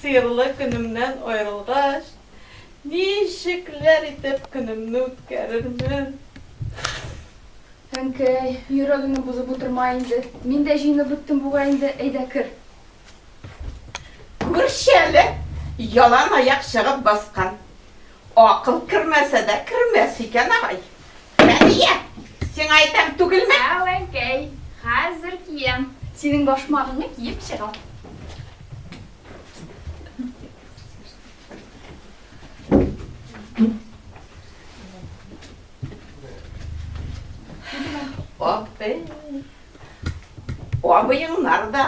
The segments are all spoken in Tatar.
Сыерлы көнемнән аерылгач, ничекләр итеп көнемне үткәрермен? Әнкәй, йөрәгеңне бозып утырма инде. Мин дә җыенып беттем бугай инде, әйдә кер. Күрче әле, ялан аяк чыгып баскан. Акыл кермәсә дә кермәс икән, агай. Фәния, сиңа әйтәм түгелме? Әү, әнкәй, хәзер киям. Синең башмагыңны киеп чыгам. Абый, абыеңнар да,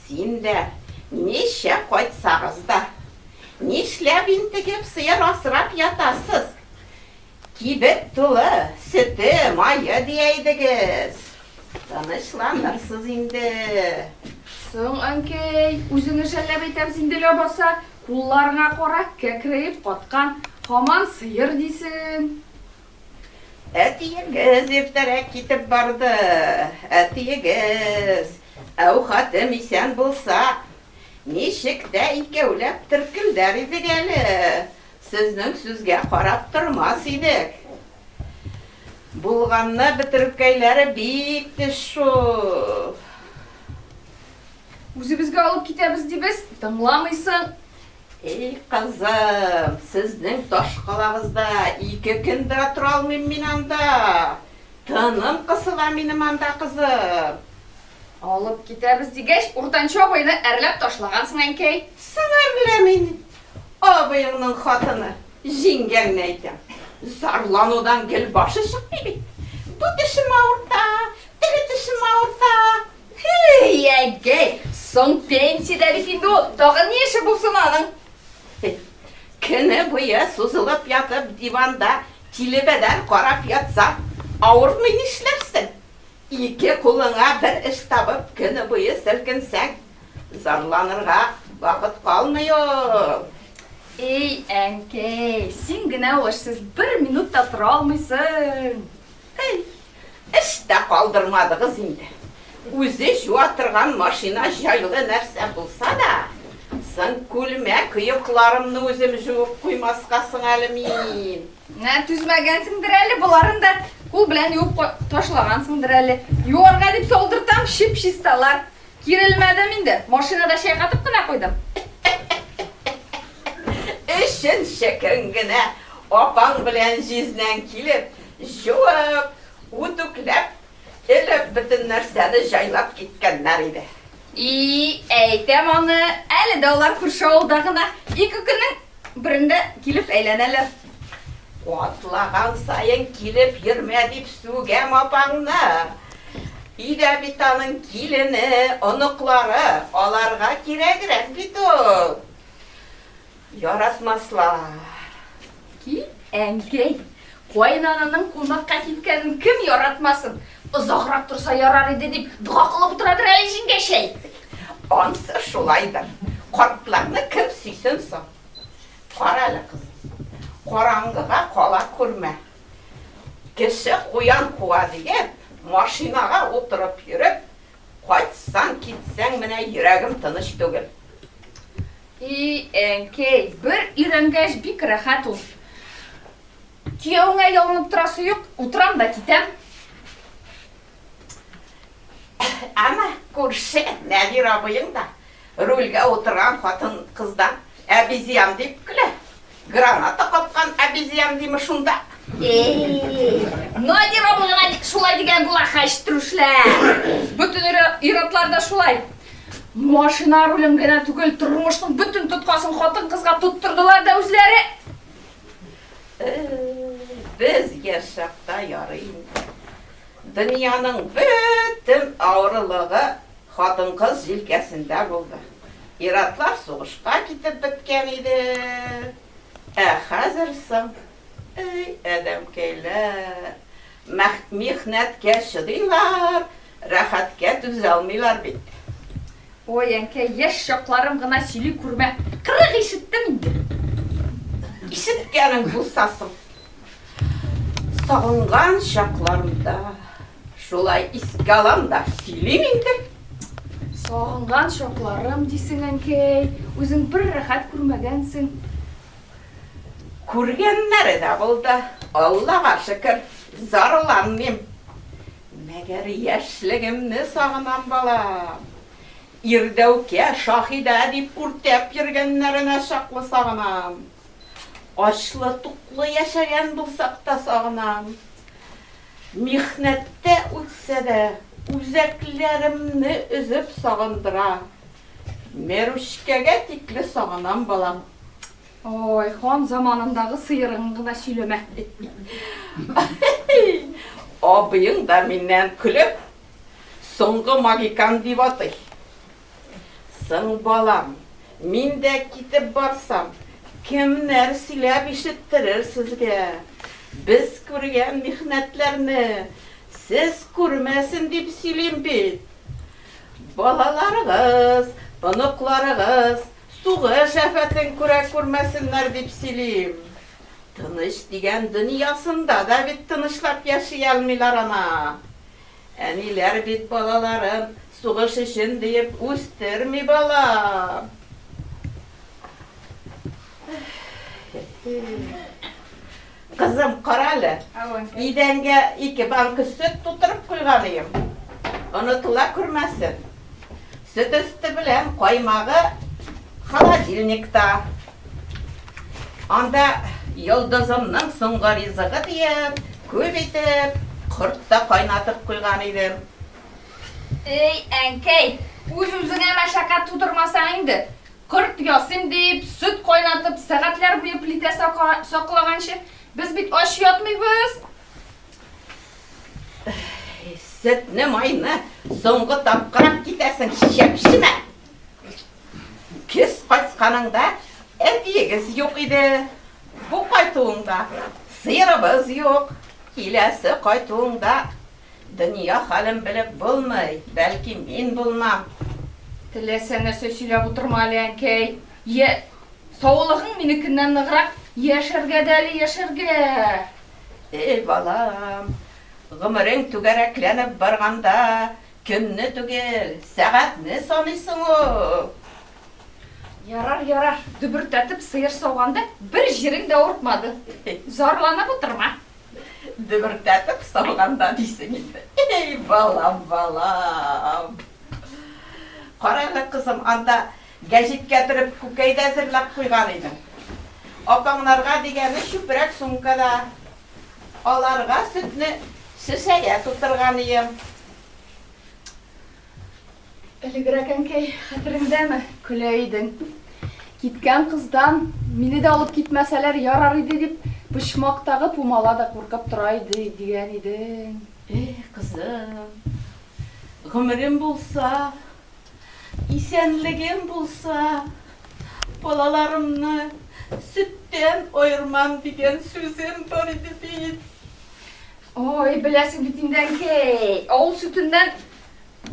син дә ничә кайтсагыз да, нишләп интегеп сыер асрап ятасыз? Кибет тулы, сөте, мае дия идегез. Тынычланырсыз инде. Соң, әнкәй, үзеңне жәлләп әйтәбез инде ләбаса. Кулларыңа кара, кәкрәеп каткан, һаман сыер дисең. Әтиегез иртәрәк китеп барды, әтиегез. Әүхәтем исән булса, ничек тә икәүләп теркелдәр идек әле, сезнең сүзгә карап тормас идек. Булганны бетерүкәйләре бик тиз шул. Үзебезгә алып китәбез дибез, тыңламыйсың. Эй, кызым, сезнең таш калагызда ике көн дә тора алмыйм мин анда. Тыным кысыла минем анда, кызым. Алып китәбез дигәч, уртанчы абыйны әрләп ташлагансың, әнкәй. Соң әрләмим. Абыеңның хатыны, җиңгәңне әйтәм. Зарланудан гел башы чыкмый бит. Бу тешем авырта, теге тешем авырта. Һей, әнкәй, соң пенсиядә бит инде ул, тагын ни эше булсын аның? Көне буе сузылып ятып диванда тилебәдән карап ятса, авыртмый нишләрсең? Ике кулыңа бер эш табып көне буе селкенсәң, зарланырга вакыт калмый ул. Эй, әнкәй, син генә ул эшсез бер минут та тора алмыйсың. Әй, эш тә калдырмадыгыз инде. Үзе җуа торган машина җайлы нәрсә булса да, соң күлмәк оекларымны үзем җуып куймаска соң әле мин. Менә түзмәгәнсеңдер әле, боларын да кул белән юып ташлагансыңдыр әле. Юарга дип салдыртам, чип-чисталар. Кирелмәдем инде, машинада чайкатып кына куйдым. Өченче көн генә апаң белән җизнәң килеп, җуып, үтүкләп, элеп, бөтен нәрсәне җайлап киткәннәр иде. И, әйтәм аны, әле дә алар күрше авылда гына, ике көннең берендә килеп әйләнәләр. Атлаган саен килеп йөрмә дип сүгәм апаңны. Өйдә бит аның килене, оныклары, аларга кирәгрәк бит ул. Яратмаслар. Ки, әнкәй, каенананың кунакка киткәнен кем яратмасын? Озаграк торса ярар иде дип, дога кылып утырадыр әле җиңгәчәй. Ансы шулайдыр. Картларны кем сөйсен соң? Кара әле, кызым, караңгыга кала күрмә. Кеше куян куа диеп, машинага утырып йөреп, кайтсаң, китсәң, менә йөрәгем тыныч түгел. И, әнкәй, бер өйрәнгәч, бик рәхәт ул. Кияүеңә ялынып торасы юк, утырам да китәм. Ана, күрше Нәдир абыең да рульгә утырган хатын-кыздан әбизиям дип көлә. Граната капкан әбизиям диме шунда? Эй, Надир абый гына шулай дигән була, хәчтрүшләр. Бөтен ир-атлар да шулай. Машина рулен генә түгел, тормышның бөтен тоткасын хатын-кызга тоттырдылар да үзләре. Без яшь чакта ярый инде. Дөньяның бөтен авырлыгы хатын-кыз җилкәсендә булды. Ир-атлар сугышка китеп беткән иде. Ә хәзер соң, әй, адәмкәйләр, михнәткә чыдыйлар, рәхәткә түзә алмыйлар бит. Ой, әнкәй, яшь чакларым гына сөйли күрмә. 40 ишеттем инде. Ишеткәнең булса соң. Сагынган чакларымда шулай искә алам да сөйлим инде. Сагынган чакларым дисең, әнкәй, үзең бер рәхәт күрмәгәнсең. Күргәннәре дә булды, Аллага шөкер, зарланмыйм. Мәгәр яшьлегемне сагынам, балам. Ирдәүкә, Шаһидә дип үртәп йөргәннәренә чаклы сагынам. Ачлы-туклы яшәгән булсак та сагынам. Михнәттә үтсә дә, үзәкләремне өзеп сагындыра. Мәрүшкәгә тикле сагынам, балам. Ой, хан заманындагы сыерың гына сөйләмә. Абыең да миннән көлеп, соңгы магикан дип атый. Соң, балам, мин дә китеп барсам, кемнәр сөйләп ишеттерер сезгә? Без күргән михнәтләрне сез күрмәсен дип сөйлим бит. Балаларыгыз, оныкларыгыз сугыш афәтен күрә күрмәсеннәр дип сөйлим. Тыныч дигән дөньясында да бит тынычлап яши алмыйлар ана. Әниләр бит балаларын сугыш өчен диеп үстерми, балам. Кызым, кара әле. Идәнгә ике банка сөт тутырып куйган ием. Онытыла күрмәсен. Сөт өсте белән каймагы холодильникта. Анда йолдызымның соңгы ризыгы диеп, күп итеп корт та кайнатып куйган идем. Эй, әнкәй, үз-үзеңә мәшәкать тудырмасаң инде. Корт ясыйм дип, сөт кайнатып, сәгатьләр буе плитә саклаганчы, без бит ач ятмыйбыз. Сөтне, майны соңгы тапкырак китәсең, чәпчемә. Көз кайтканыңда әтиегез юк иде. Бу кайтуыңда сыерыбыз юк. Киләсе кайтуыңда дөнья хәлен белеп булмый, бәлки мин булмам. Теләсә нәрсә сөйләп утырма әле, әнкәй. Йә, саулыгың минекеннән ныграк, яшәргә дә әле яшәргә. Эй, балам, гомерең түгәрәкләнеп барганда көнне түгел, сәгатьне саныйсың ул. Ярар, ярар, дөбердәтеп сыер сауганда бер җирең дә авыртмады. Зарланып утырма. Дөбердәтеп сауганда дисең инде. Эй, балам, балам. Кара әле, кызым, анда гәҗиткә төреп күкәй дә әзерләп куйган идем. Апаңнарга дигәне чүпрәк сумкада. Аларга сөтне шешәгә тутырган ием. Элегрәк, әнкәй, хәтереңдәме, көлә идең. Киткән кыздан мине дә алып китмәсәләр ярар иде дип, почмактагы пумала да куркып тора иде дигән идең. Эх, кызым, гомерем булса, исәнлегем булса, балаларымны сөттән аермам дигән сүзем бар иде бит. Ой, беләсең бит инде, әнкәй, авыл сөтеннән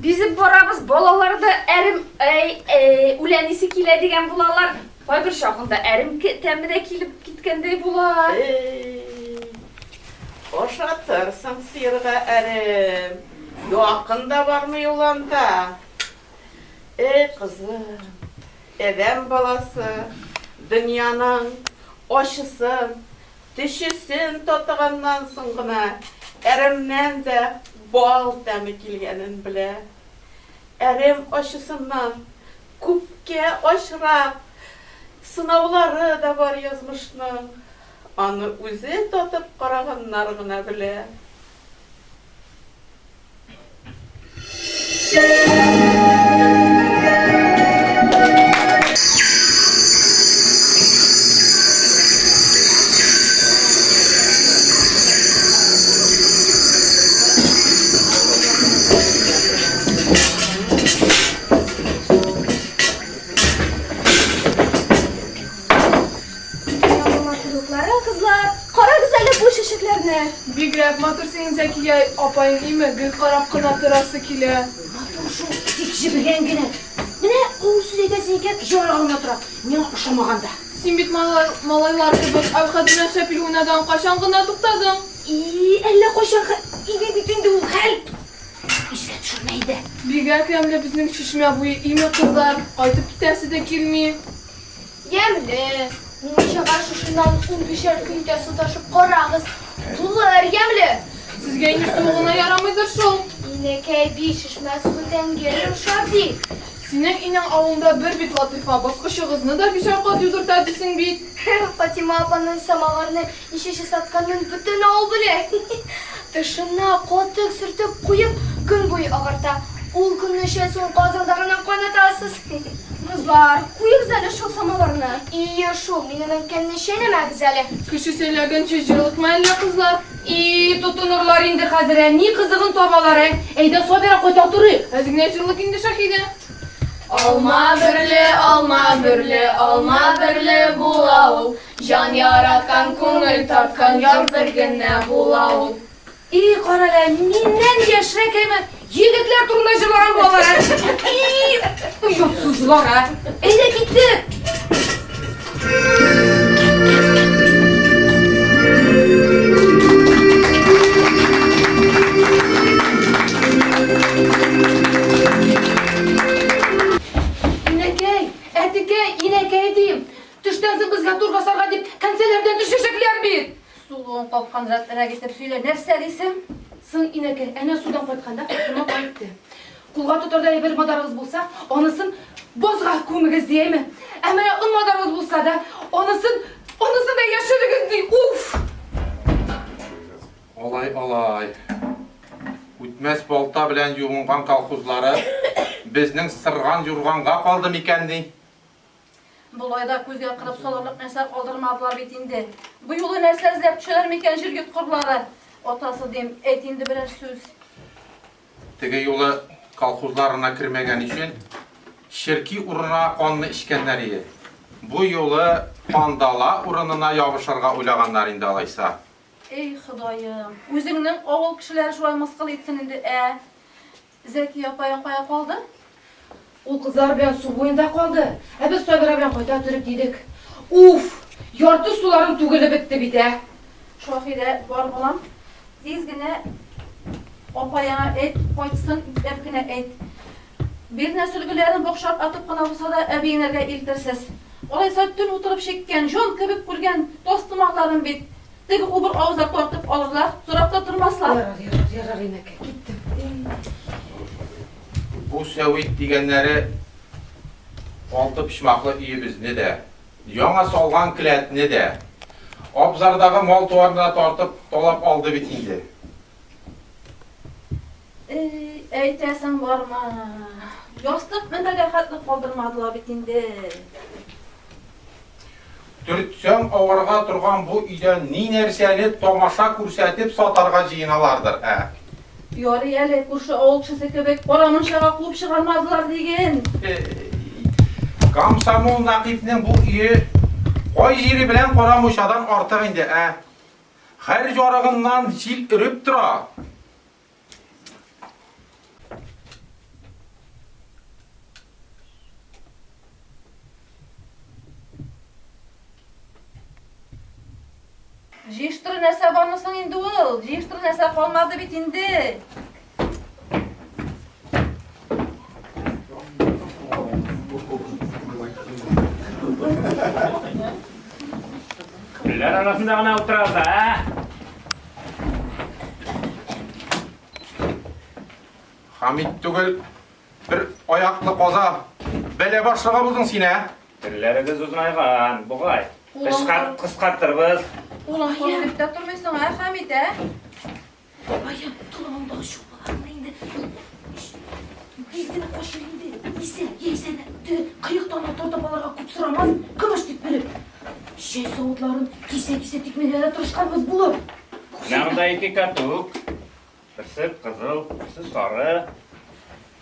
бизеп барабыз, балалар да әрем, әй, әй, үлән исе килә дигән булалар. Кайбер чагында әрем тәме дә килеп киткәндәй була. Эй, ашатырсың сыерга әрем, якын да бармый ул анда. Эй, кызым, адәм баласы дөньяның ачысын, төчесен татыганнан соң гына әремнән дә бал тәме килгәнен белә. Әрем ачысыннан күпкә ачырак сынаулары да бар язмышның. Аны үзе татып караганнар гына белә. Матурлыклары, кызлар, карагыз әле бу чәчәкләрне. Бигрәк матур синең Зәкия апаең, име, гел карап кына торасы килә. Матур шул, тик җебегән генә. Менә ул сүз әйтәсең икән, җаварга гына тора. Миңа ошамаган да. Син бит малай, малайлар кебек Әүхәт белән Шәпил уйнаудан кайчан гына туктадың? И, әллә кайчан иде бит инде ул хәл. Искә төшермә. Әйдә. Бигрәк ямьле безнең чишмә буе, име, кызлар? Кайтып китәсе дә килми. Ямьле. Мунчага шушыннан унбишәр көнгә су ташып карагыз. Булыр ямьле. Сезгә инде су гына ярамыйдыр шул. Инәкәй би, чишмә суы тәнгә йомшар, ди. Синең инәң авылында бер бит Латыйфа, баскычыгызны да бишәр кат юдырта дисең бит. Фатима апаның самавырны ничә чистартканын бөтен авыл белә. Тышына катык сөртеп куеп, көн буе агарта. Ул көнне чәй суын казанда гына кайнатасыз. Кызлар, куегыз әле шул самавырны. Ие шул, минем әнкәмне чәйнәмәгез әле. Кеше сөйләгәнчә җылытма әллә, кызлар? И, тотынырлар инде хәзер, ә, ни кызыгын табалар, ә? Әйдә, Сабира, кайта торыйк. Әз генә җылык инде, Шаһидә. Алма берле, алма берле, алма берле була ул. Җан яраткан, күңел тарткан яр бер генә була ул. И, карале, миннән яшьрәк әйме, егетләр турында җырлаган булалар, ә? И, оятсызлар, ә? Әйдә, киттек! Инәкәй, әтекәй, инәкәй дим. Төштән соң безгә тур басарга дип кәнсәләрдән төшәчәкләр бит. Сулуың капкан рәтлерәк итеп сөйлә, нәрсә дисең? Соң, инәкәй, әнә судан кайтканда Фатыйма апа әйтте. Кулга тотардай әйбер мадарыгыз булса, анысын базга күмегез, ди, әйме? Ә менә он мадарыгыз булса да, анысын, анысын да яшерегез, ди. Уф! Алай, алай. Үтмәс балта белән юынган колхозлары безнең сырган юрганга калды микәнни? Болай да күзгә кырып салырлык нәрсә калдырмадылар бит инде. Бу юлы нәрсә эзләп төшәләр микән җир йоткырлары? Атасы дим, әйт инде берәр сүз. Теге юлы колхозларына кермәгән өчен черки урынына канны эчкәннәр ие. Бу юлы кандала урынына ябышырга уйлаганнар инде алайса. Эй, Ходаем, үзеңнең авыл кешеләре шулай мыскыл итсен инде, ә? Зәкия апаең кая калды? Ул кызлар белән су буенда калды. Ә без Сабира белән кайта торып дидек. Уф! Ярты суларым түгелеп бетте бит, ә! Шаһидә, бар, балам, тиз генә апаеңа әйт, кайтсын, ипләп кенә әйт. Бирнә сөлгеләрен бакчап атып кына булса да әбиеңнәргә илтерсез. Алайса төн утырып чиккән, җан кебек күргән тастымалларын бит Теге убыр авызлар тартып алырлар, сорап та тормаслар. Ярар, ярар, ярар, инәкәй, киттем. Бу сәвит дигәннәре алты почмаклы өебезне дә, яңа салган келәтне дә, абзардагы мал-туарны да тартып, талап алды бит инде. Эй, әйтәсең бармы? Ястык мендәргә хәтле калдырмадылар бит инде. Төртсәң аварга торган бу өйдә ни-нәрсәне тамаша күрсәтеп сатарга җыеналардыр, ә? Ярый әле, күрше авыл кешесе кебек, кара мунчага куып чыгармадылар диген. Эй, комсомол Нәкыйпнең бу өе кай җире белән кара мунчадан артык инде, ә? Һәр ярыгыннан җил өреп тора. Җыештыру нәрсә бармы соң инде ул? Җыештыру нәрсә калмады бит инде. Телләр арасында гына утырабыз, ә? Хамит түгел, бер аяклы каза. Бәлә башлыгы булдың син, ә? Телләрегез озынайган, бугай. Кыскарт, кыскартырбыз. Кулың коры дип тә тормыйсың, ә, Хәмит, ә? Бабаем, толымыңдагы чулпыларны инде. Тиз генә качыр инде. Исә, яисә дә теге кыек тана тартып алырга күп сорамас, көмеш дип белеп. Чәй савытларын кисә-кисә тикмәгә дә тырышканбыз булыр. Менә монда ике катук. Берсе кызыл, берсе сары.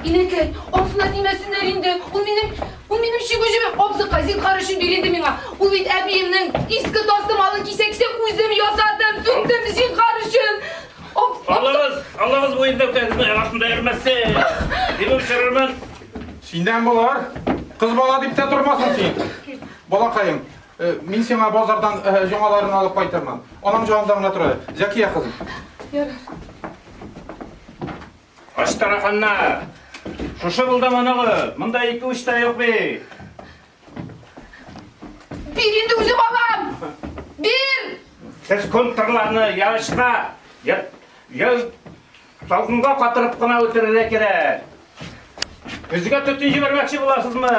Инәкәй, анысына тимәсеннәр инде. Ул минем, ул минем чигү җебем. Абзыкай, зинһар өчен бир инде миңа. Ул бит әбиемнең иске тастымалын кисә-кисә үзем ясадым, сүттем, зинһар өчен. Алыгыз, алыгыз бу инде үтәгезне арасында йөрмәсен. Дип үстерермен. Синнән булыр. Кыз бала дип тә тормасын син. Балакаем, э, мин сиңа базардан э, яңаларын алып кайтырмын. Анаң җанында гына тор әле. Зәкия кызым. Ярар. Ач тараканнар! Шушы булды моныгыз. Монда ике уч та юк бит. Бир инде үзем алам! Бир! Сез контрларны ялышка, я, я салкынга катырып кына үтерергә кирәк. Безгә төтен җибәрмәкче буласызмы?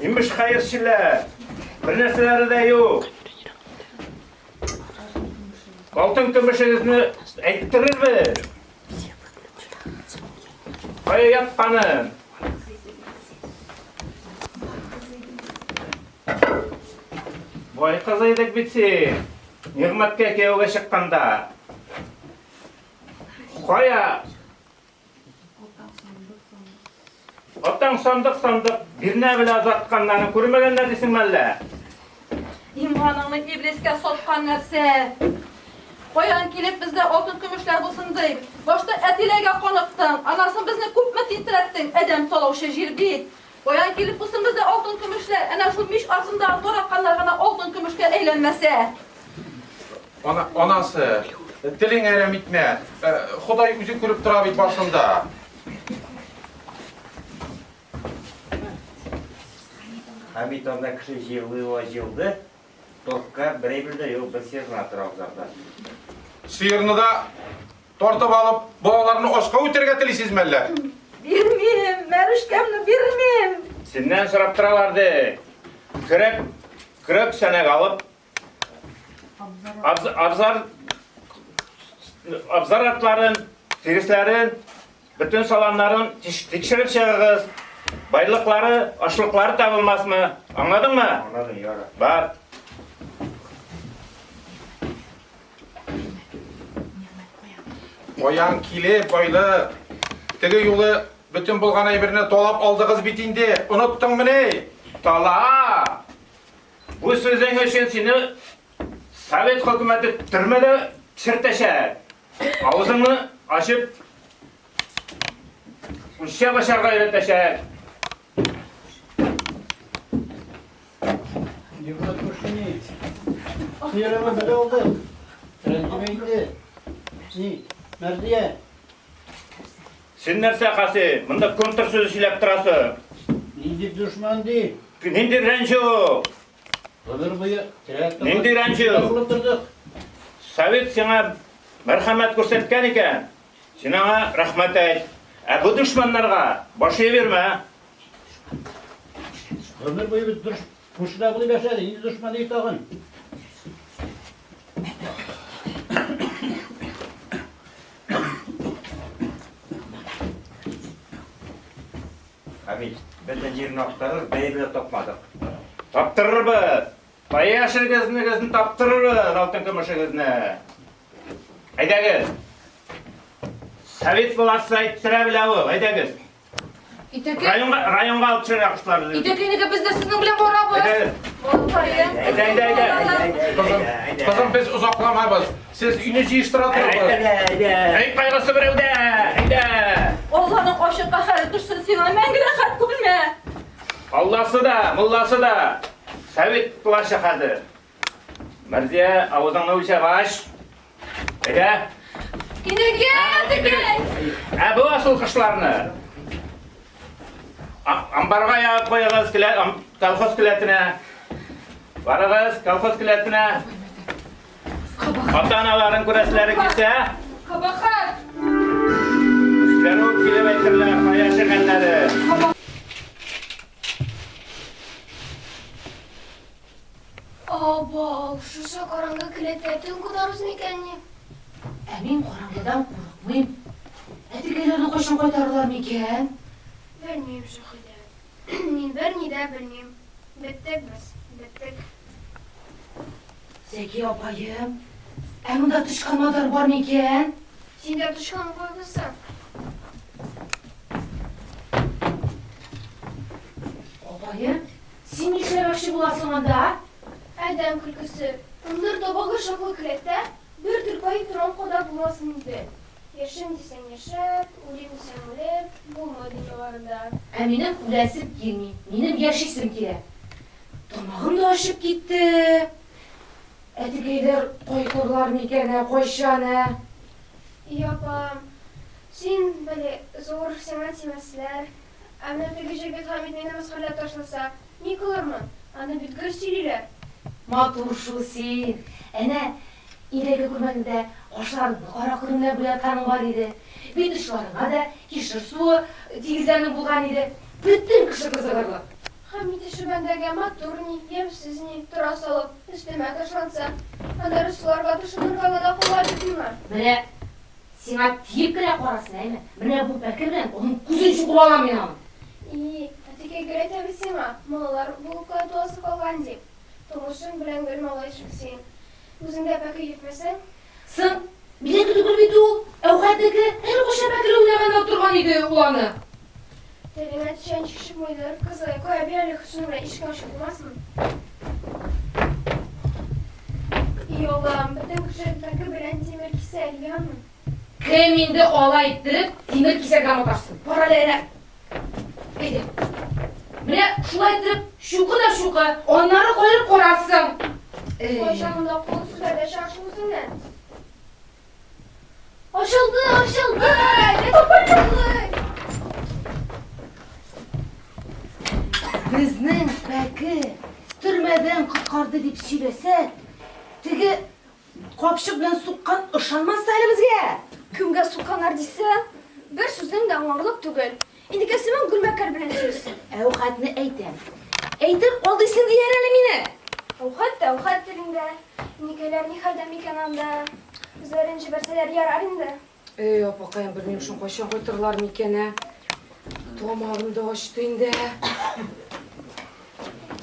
Имеш хәерчеләр. Бер нәрсәләре дә юк. Алтын көмешегезне әйттерербез. Кая ятканын? Бай кызы идек бит син. Нигъмәткә кияүгә чыкканда. Кая? Атаң сандык-сандык бирнә белән озатканнарын күрмәгәннәр дисеңме әллә? Иманыңны иблискә саткан нәрсә. Каян килеп бездә алтын көмешләр булсын ди. Башта әтиләргә каныктың, анасын безне күпме тинтерәттең, адәм талаучы җир бит. Каян килеп булсын бездә алтын көмешләр, әнә шул мич артындагы тараканнар гына алтын көмешкә әйләнмәсә. Ана, анасы, телең әрәм итмә. Э, Ходай үзе күреп тора бит башында. Хәмит анда кеше җыелуы җыелды. Торфка бер әйбер дә юк, бер сыер гына тора абзарда. Сыерны да тартып алып, балаларны ашка үтәргә телисезме әллә? Бирмим, мәрүшкәмне бирмим. Синнән сорап торалар ди. Көрәк, көрәк сәнәк алып, абзар, абзар атларын, тиресләрен, бөтен саламнарын тикшереп чыгыгыз. Байлыклары, ашлыклары табылмасмы? Аңладыңмы? Аңладым, яра. Бар. Каян килеп байлык? Теге юлы бөтен булган әйберне талап алдыгыз бит инде. Оныттыңмыни? Тала! Бу сүзең өчен сине Совет хөкүмәте төрмәдә чертәчәк. Авызыңны ачып үлчәп ашарга өйрәтәчәк. Нигъмәт күршени. Сыерыңны бер алдык. Рәнҗемә инде. Ни, Мәрзия. Син нәрсә, Касыйм, монда контр сүзе сөйләп торасың? Нинди дошман ди? Нинди рәнҗү? Гомер буе терәк Нинди рәнҗү? Кылып тордык. Совет сиңа мәрхәмәт күрсәткән икән, син аңа рәхмәт әйт. Ә бу дошманнарга баш ия бирмә. Гомер буе без дөрес күршедә булып яшәдек. Нинди дошман ди тагын? Хәмит, бөтен җирне актарып, бер дә тапмадык. Таптырырбыз. Кая яшергезнегезне таптырырбыз, алтын көмешегезне. Әйдәгез. Совет власты әйттерә белә ул, әйдәгез. Итәкәй, Районга, районга алып төшәргә куштылар безне. итәкәйнеке без дә сезнең белән барабыз. Әйдәгез. Балакаем. Әйдә, әйдә, әйдә. Кызым, кызым, без озакламабыз. Сез өйне җыештыра торыгыз. Әйдә, әйдә. Әй кайгысы берәүдә. Әйдә. Алланың ачы каһәре төшсен сиңа, мәңге рәхәт күрмә. Алласы да, мулласы да. Совет плащы хәзер. Мәрзия, авызыңны үлчәп ач. Әйдә. Инәкә, әтекәй. Ә бу асыл кошларны амбарга ягып куегыз, колхоз келәтенә. Барыгыз, колхоз келәтенә. Ата-аналарын күрәселәре килсә, Кабахат. үзләре үк килеп әйтерләр, кая яшәгәннәре. Абау, шушы караңгы келәттә төн кунарбыз микәнни? Ә мин караңгыдан курыкмыйм. Әтекәйләрне кайчан кайтарырлар микән? Белмим, Шаһидә. Мин берни дә белмим. Беттек без, беттек. Зәки апаем, ә монда тычкан мадар бар микән? Син дә тычкан кайгысы. Апаем, син нишләмәкче буласың анда? Адәм көлкесе. Ындыр табагы чаклы келәттә бер төрпәй торам кадәр булмасын инде. Яшим дисәң яшәп, үлим дисәң үлеп, булмый дөньяларында. Ә минем үләсем килми, минем яшисем килә. Тамагым да ачып китте. Әтекәйләр кайтырлар микән, ә, кайчан, ә? И апам, син, бәли, зур, сиңа тимәсләр. Ә менә теге җегет Хәмит мине мәсхәрәләп ташласа, ни кылырмын? Аны бит гел сөйлиләр. Матур шул син. Әнә, өйдәге күлмәгеңдә кашларыңны кара корымнар буятканың бар иде. Бит очларыңа да кишер суы тигезгәнең булган иде. Бөтен кеше кызыгырлык. Хәмит ише бәндәгә матур ни, ямьсез ни, тора салып, өстемә ташланса, аннары суларга тошынырга гына кала бит миңа. Менә сиңа тиеп кенә карасын, әйме? Менә бу пәке белән аның күзен чукып алам мин аның. И, әтекәй гел әйтә бит сиңа, малайлар булып кына туасы калган дип. Тумышың белән гел малай шул син. Үзең дә пәке йөртмәсәң? Соң, минеке түгел бит ул, Әүхәтнеке, әле кайчан пәкеле уйнаганда оттырган иде ул аны. Телеңә төшә ничек чыкмыйдыр, кызый, кая бир әле хөсене белән ишекне ачып булмасмы? И Аллам, бөтен кеше пәке белән тимер кисә әле, яме. Кем инде алай иттереп тимер кисәргә маташсын? Бар әле әнә. Әйдә. Менә шулай иттереп чукы да чукы, аннары каерып карарсың. Эй. Кайчан монда кул сүзләр дә чыга шул үзеңнән? Ачылды, ачылды! Ачылды! Безнең пәке төрмәдән коткарды дип сөйләсәк, теге капчык белән суккан ышанмас та әле безгә. Кемгә сукканнар дисәң, бер сүзең дә аңларлык түгел. Инде кәсебең Гөлмәкәр белән сөйләсен. Әүхәтне әйтәм. Әйтеп алдыйсың дияр әле мине. Әүхәт тә әүхәт телеңдә. Никәләр ни хәлдә микән анда? Үзләрен җибәрсәләр ярар инде. Эй, апакаем, белмим шул кайчан кайтырлар микән, ә? Тамагым да ачты инде.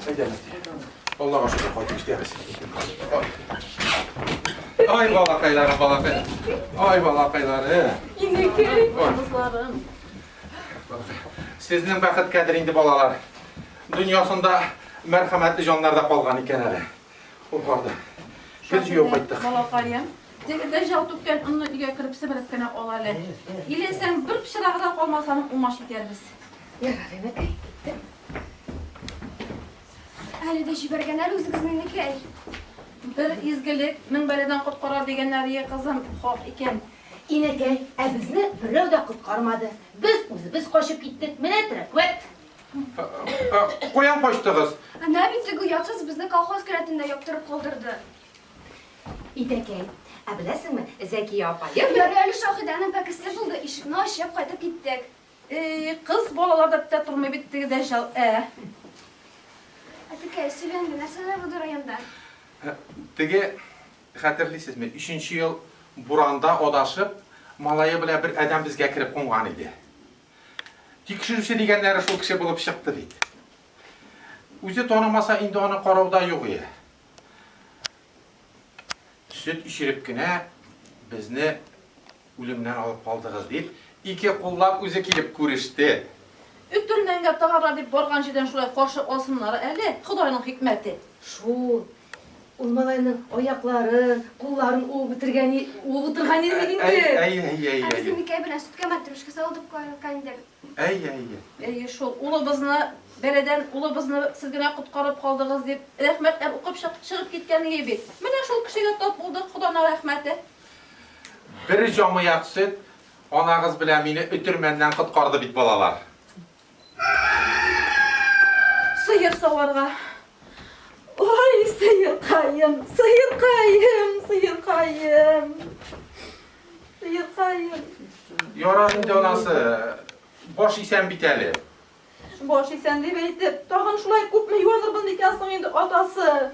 Әйдә, Аллага шөкер, кайтып җитәбез. Ай, балакайларым, балакай. Ай, балакайлары. Инәкәй, кызларым. Сезнең бәхеткәдер инде, балалар. Дөньясында мәрхәмәтле җаннар да калган икән әле. Ул барды. Без җыеп кайттык. Балакаем, теге дәҗҗал түккән онны өйгә кереп себереп кенә ал әле. Иләсәң, бер пычрагы да калмаса, аның умач итәрбез. Ярар, инәкәй, киттем. Әле дә җибәргәннәр үзегезне, инәкәй. Бер изгелек мең бәладән коткара дигәннәр, кызым, хак икән. Инәкәй, ә безне берәү дә коткармады. Без үзебез качып киттек. Менә терәквәт. Каян качтыгыз? Әнә бит теге оятсыз безне колхоз келәтендә яптырып калдырды. Итәкәй, ә беләсеңме, Зәкия апаем... Ярый әле Шаһидәнең пәкесе булды, ишекне ачып кайтып киттек. Эй, кыз балалар да бетә тормый бит теге дәҗҗал, ә. Әтекәй, сөйлә инде, нәрсәләр булды районда? Теге, хәтерлисезме, өченче ел буранда адашып, малае белән бер адәм безгә кереп кунган иде. Тикшерүче дигәннәре шул кеше булып чыкты бит. Үзе танымаса, инде аны карауда юк ие. Сөт эчереп кенә безне үлемнән алып калдыгыз дип, ике куллап үзе килеп күреште. Өтермәнгә тыгарлар дип барган җирдән шулай каршы алсыннар әле, Ходайның хикмәте. Шул. Ул малайның аякларын, кулларын уып бетергән, уып утырган иде бит Әй, инде. әй, әй, әй, Ә әй. безнең Микәй белән сөткә мәтрүшкә салдып куйган идек. Әй, әй, әй. Әйе шул, улыбызны бәладән, улыбызны сез генә коткарып калдыгыз дип, рәхмәтләр укып чыгып киткән иде бит. Менә шул кешегә тап булдык, Ходаның рәхмәте. Бер җамаяк сөт анагыз белән мине өтермәннән коткарды бит, балалар. Сыер саварга. Ой, сыеркаем, сыеркаем, сыеркаем. Сыеркаем. Ярар инде, анасы, баш исән бит әле. Баш исән дип әйтеп, тагын шулай күпме юанырбыз микән соң инде, атасы?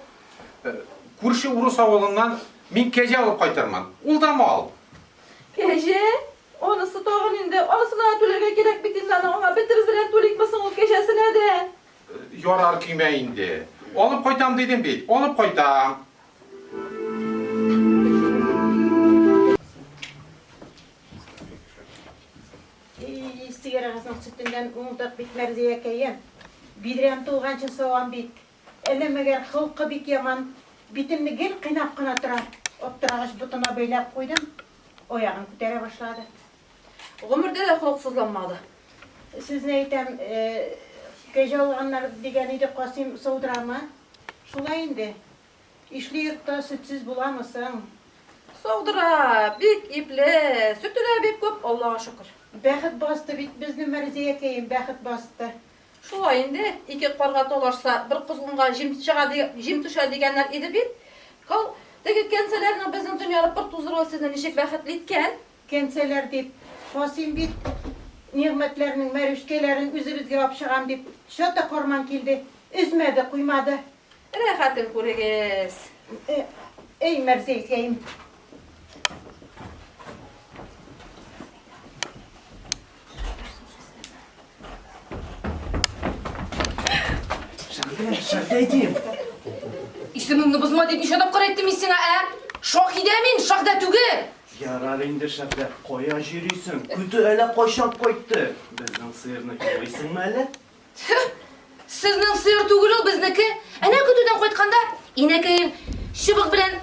Күрше урыс авылыннан мин кәҗә алып кайтырмын. Ул да мал. Кәҗә? Анысы тагын инде, анысына да түләргә кирәк бит инде аны, аңа бөтебез белән түликме соң ул кәҗәсенә дә? Ярар, көймә инде. Алып кайтам дидем бит, алып кайтам. И, сыерыгызның сөтеннән уңдык бит, Мәрзиякәем. Бидрәм тулганчы савам бит. Әле мәгәр холкы бик яман. Битемне гел кыйнап кына тора. Аптырагач ботына бәйләп куйдым. Аягын күтәрә башлады. Гомердә дә холыксызланмады. Сезне әйтәм, кәҗә алганнар дигән иде Касыйм саудырамы? Шулай инде. Ишле йортта сөтсез буламы соң? Саудыра, бик ипле, сөте дә бик күп, Аллага шөкер. Бәхет басты бит безне, Мәрзиякәем, бәхет басты. Шулай инде, ике карга талашса, бер козгынга җим чыга, җим төшә дигәннәр иде бит. Кал, теге кәнсәләрнең безнең дөньяны пыр туздыруы сезне ничек бәхетле иткән? Кәнсәләр дип, Касыйм бит Нигъмәтләрнең мәрүшкәләрен үзебезгә апчыгам дип, чаты карман килде, өзмәде, куймады. Рәхәтен күрегез. Әй, Мәрзәйкәем. Шәһдә, Шәһдә дим. Исемеңне бозма дип ничә тапкыр әйттем мин сиңа, ә? Шаһидә мин, Шаһдә түгел. Ярар инде, Шәһдә, кая җөрисең? Көтү әллә кайчан кайтты? Безнең сыерны юлыйсыңмы әле? Тфү! Сезнең сыер түгел ул, безнеке. Әнә көтүдән кайтканда, инәкәем чыбык белән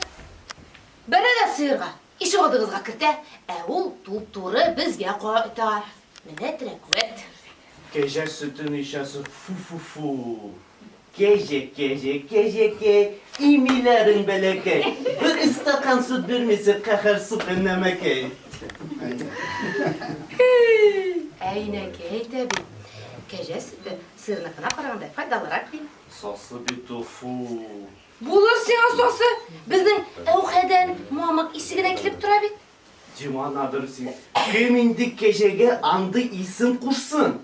бәрә дә сыерга, ишегалдыгызга кертә, ә ул туп-туры безгә кайта. Менә терәкүәт. Кәҗә сөтен эчәсе, фу-фу-фу. Кәҗә, кәҗә, кәҗәкәй, имиләрең бәләкәй. Бер стакан сөт бирмисең, каһәр суккан нәмәкәй. Ә инәкәй әйтә бит, кәҗә сөте сыерныкына караганда файдалырак, ди. Сасы бит ул, фу. Булыр сиңа сасы! Безнең әүхәдән мамык исе генә килеп тора бит. Диванадыр син. Кем инде кәҗәгә андый исем кушсын?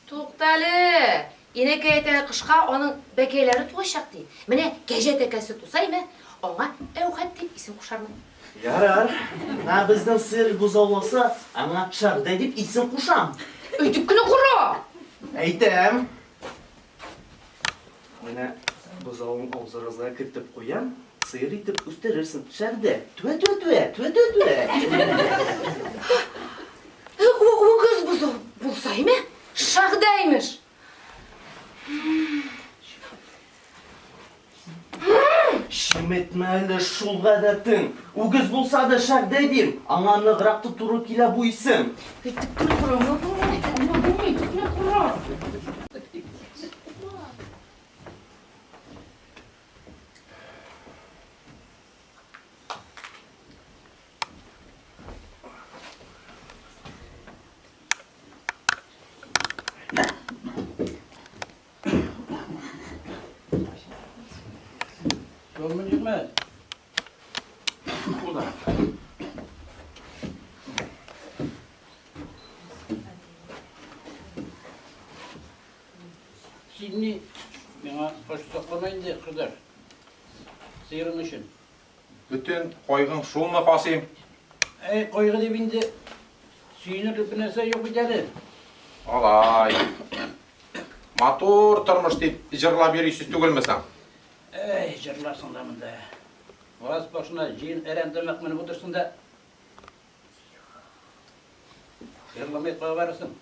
Туктале! Инәкәй әйтә, кышка аның бәкәйләре туачак, ди. Менә кәҗә тәкәсе туса име, аңа Әүхәт дип исем кушармын. Ярар. Менә безнең сыер бозауласа, аңа Шәгъдәй дип исем кушам. Әйтеп кенә кара! Әйтәм. Менә бозавын абзарыгызга кертеп куям, сыер итеп үстерерсең. Шәрдә, түә-түә-түә, түә-түә-түә. Үгез бозау булса име? Шәгъдә имеш. Чеметмә әле шул гадәтең. Үгез булса да шәгъдә дим, аңа ныграк та туры килә бу исем. Әйтеп кенә кара, булмый, булмый, әйтеп кенә кара. Юлмы Нигмәт? Куда? Син ни миңа ачу саклама инде, кордаш. Сыерың өчен. Бөтен кайгың шулмы, Касыйм? Әй, кайгы дип инде сөенерлек бер нәрсә юк бит әле. Алай. Матур тормыш дип җырлап йөрисез түгелме соң? Әй, җырларсың да монда. Баз башына җыен әрәм-тәмәк менеп утырсын да. Җырламый кая барасың?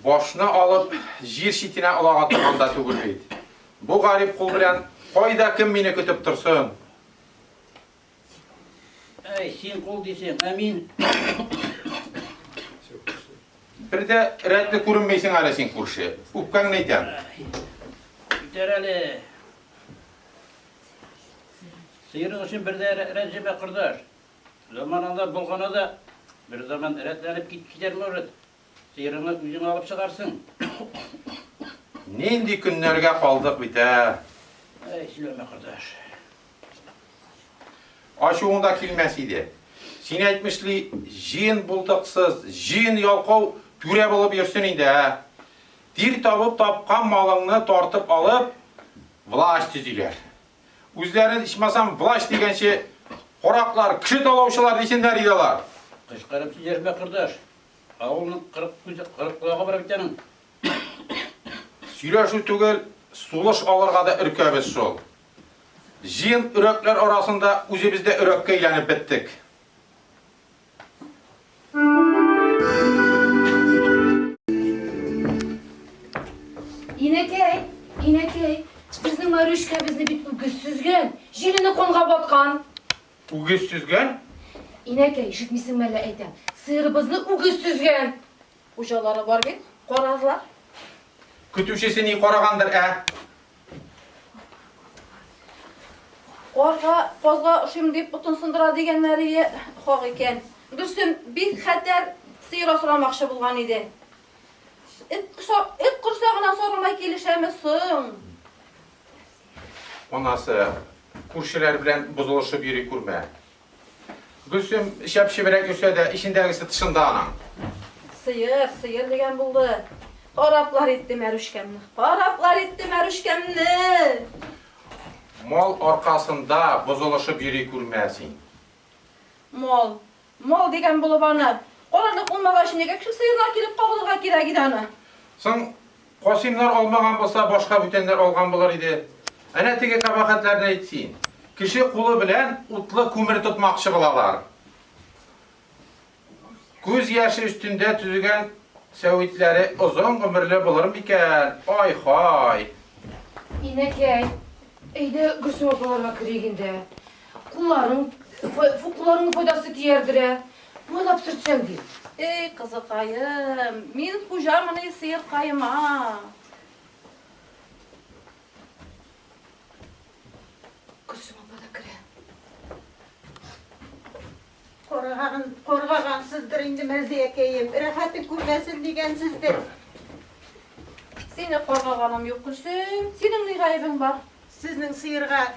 Башны алып, җир читенә олага торган да түгел бит. Бу гарип кул белән кайда кем мине көтеп торсын? Әй, син кул дисең, ә мин... Бер дә рәтле күренмисең әле син, күрше. Үпкәңне әйтәм. Китәр әле. Сыерың өчен бер дә рәнҗемә, кордаш. Заманында болгана да бер заман рәтләнеп китәр, может. Сыерыңны үзең алып чыгарсың. Нинди көннәргә калдык бит, ә? Әй, сөйләмә, кордаш. Ачуың да килмәс иде. Син әйтмешли, җыен булдыксыз, җыен ялкау түрә булып йөрсен инде, ә? Тир табып тапкан малыңны тартып алып, власть төзиләр. Үзләрен ичмасам власть дигәнче, караклар, кеше талаучылар дисеннәр иде алар. Кычкырып сөйләшмә, кордаш. Авылның 40 күзе, 40 колагы бар бит аның. Сөйләшү түгел, сулыш алырга да өркәбез шул. Җыен өрәкләр арасында үзебез дә өрәккә әйләнеп беттек. Инәкәй, инәкәй, безнең Марюшка безне бит үгез сөзгән, җилене канга баткан. Үгез сөзгән? Инәкәй, ишетмисеңме әллә әйтәм, сыерыбызны үгез сөзгән. Хуҗалары бар бит, карарлар. Көтүчесе ни карагандыр, ә? Карга казга ошыйм дип ботын сындыра дигәннәрие хак икән. Гөлсем бик хәтәр сыер асрамакчы булган иде. Эт, эт корсагына сарылмай килешәме соң? Анасы, күршеләр белән бозылышып йөри күрмә. Гөлсем чәп-чеберәк йөрсә дә, эчендәгесе тышында аның. Сыер, сыер дигән булды. Хараплар итте Мәрүшкәмне. Хараплар итте Мәрүшкәмне! Мал аркасында бозылышып йөри күрмә син. Мал, мал дигән булып аны. Карарлык булмагач, нигә кеше сыерына килеп кагылырга кирәк иде аны? Соң, Касыймнар алмаган булса, башка бүтәннәр алган булыр иде. Әнә теге кабахәтләрне әйт син. Кеше кулы белән утлы күмер тотмакчы булалар. Күз яше өстендә төзегән сәвитләре озын гомерле булыр микән? Ай-һай! Инәкәй, әйдә Гөлсем апаларга керик инде. Кулларың, кулларыңның файдасы тиярдер, ә? Майлап сөртсәң дим. Эй, кызыкаем, мин хуҗамыни сыеркаема? Гөлсем апа да керә. Каргаган, каргагансыздыр инде, Мәрзиякәем. Рәхәтен күрмәсен дигәнсездер. Сине каргаганым юк, Гөлсем. Синең ни гаебең бар? Сезнең сыерга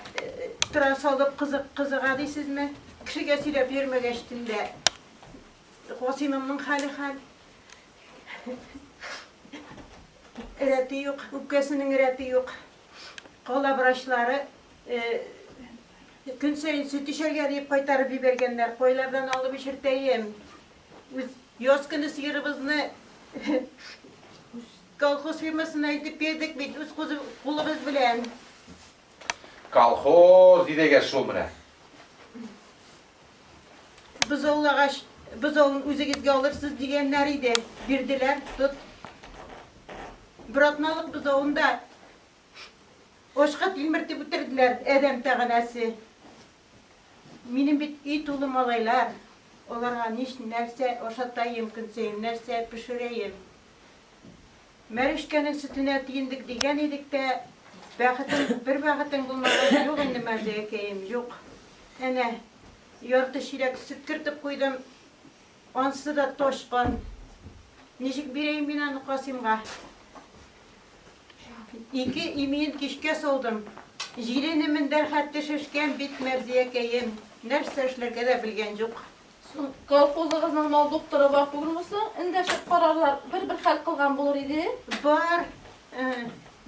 тора салып кызык кызыга дисезме? Кешегә сөйләп йөрмәгәч төнлә. Касыймымның хәле хәл. Рәте юк, үпкәсенең рәте юк. Кала врачлары көн саен сөт эчәргә дип кайтарып җибәргәннәр. Кайлардан алып эчертәем? Үз яз көне сыерыбызны колхоз фирмасына илтеп бирдек бит үз кулыбыз белән. Колхоз дидегез шул менә. Бозаулагач, бозавын үзегезгә алырсыз дигәннәр иде. Бирделәр, тот. Бер атналык бозавын да ачка тилмертеп үтерделәр, адәм тәганәсе. Минем бит өй тулы малайлар. Аларга нич нәрсә ашатаем көн саен, нәрсә пешерәем? Мәрүшкәнең сөтенә тиендек дигән идек тә, бәхетең, бер бәхетең булмагач, юк инде, Мәрзиякәем, юк. Әнә, ярты чиләк сөт кертеп куйдым, ансы да ташкан. Ничек бирәем мин аны Касыймга? Ике имиен кичкә салдым. Җилене мендәр хәтле шешкән бит, Мәрзиякәем. Нәрсә эшләргә дә белгән юк. Соң, колхозыгызның мал докторы бар түгелме соң? Эндәшеп карарлар, бер-бер хәл кылган булыр иде. Бар,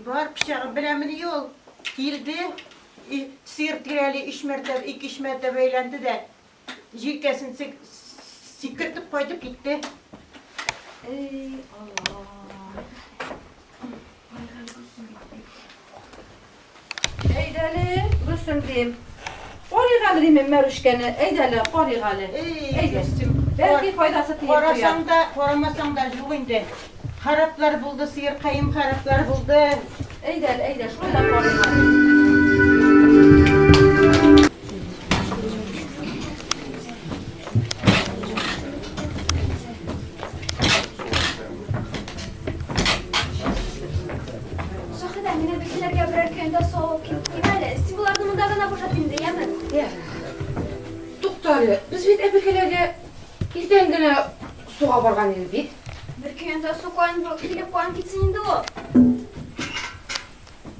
бар, пычагым беләмени ул. Килде, сыер тирәли өч мәртәбә, ике-өч мәртәбә әйләнде дә, җилкәсен сикертеп кайтып китте. Эй, Алла. Әйдәле, Гөлсем дим. Карыйк әле дим Мәрүшкәне. Әйдәле, карыйк әле. Әйдә. Бәлки файдасы тиер куяр. Карасаң да, карамасаң да юк инде. Хараплар булды, сыеркаем, хараплар булды. Әйдә әле, әйдә, шулай да карыйк әле. Шаһидә, мин әбекәйләргә берәр көянтә су алып килеп куйыйм әле. Син боларны монда гына бушат инде, яме? Йә. Тукта әле, без бит әбекәйләргә иртән генә суга барган идек бит. Бер көянтә су каян килеп, каян китсен инде ул?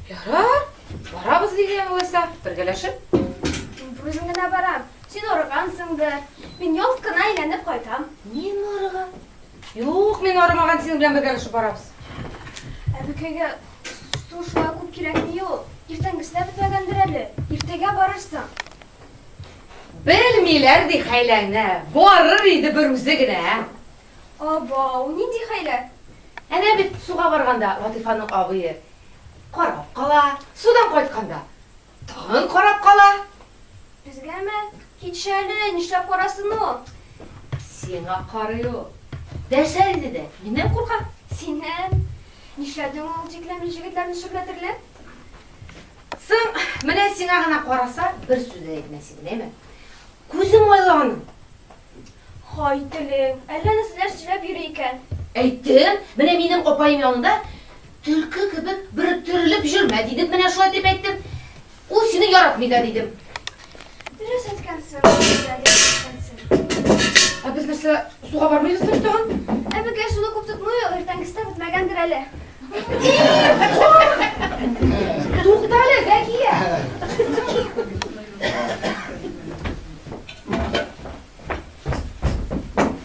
Ярар, барабыз дигән алайса, бергәләшеп. Мин берүзем генә барам. Син арыгансыңдыр. Мин ялт кына әйләнеп кайтам. Мин арыган? Юк, мин арымаган, синең белән бергәләшеп барабыз. Әбекәйгә су шулай күп кирәкми ул. Иртәнгесе дә бетмәгәндер әле. Иртәгә барырсың. Белмиләр ди хәйләңне. Барыр иде берүзе генә. Абау, нинди хәйлә? Әнә бит суга барганда Латыйфаның абые карап кала, судан кайтканда тагын карап кала. Безгәме? Китче әле, нишләп карасын ул? Сиңа карый ул. Дәшәр иде дә, миннән курка. Синнән? Нишләдең ул тиклем җегетләрне шөрләтерлек? Соң, менә сиңа гына караса, бер сүз дә әйтмәс идем, әйме? Күзе майлы аның. Һай, телең, әллә нәрсәләр сөйләп йөри икән. Әйттем, менә минем апаем янында төлке кебек бөректерелеп йөрмә, дидем, менә шулай дип әйттем. Ул сине яратмый да, дидем. әле икенче. Ә без нәрсә, суга бармыйбызмы тагын? Әбекәй суны күп тотмый ул, иртәнгесе дә бетмәгәндер әле. Туктале, Зәкия!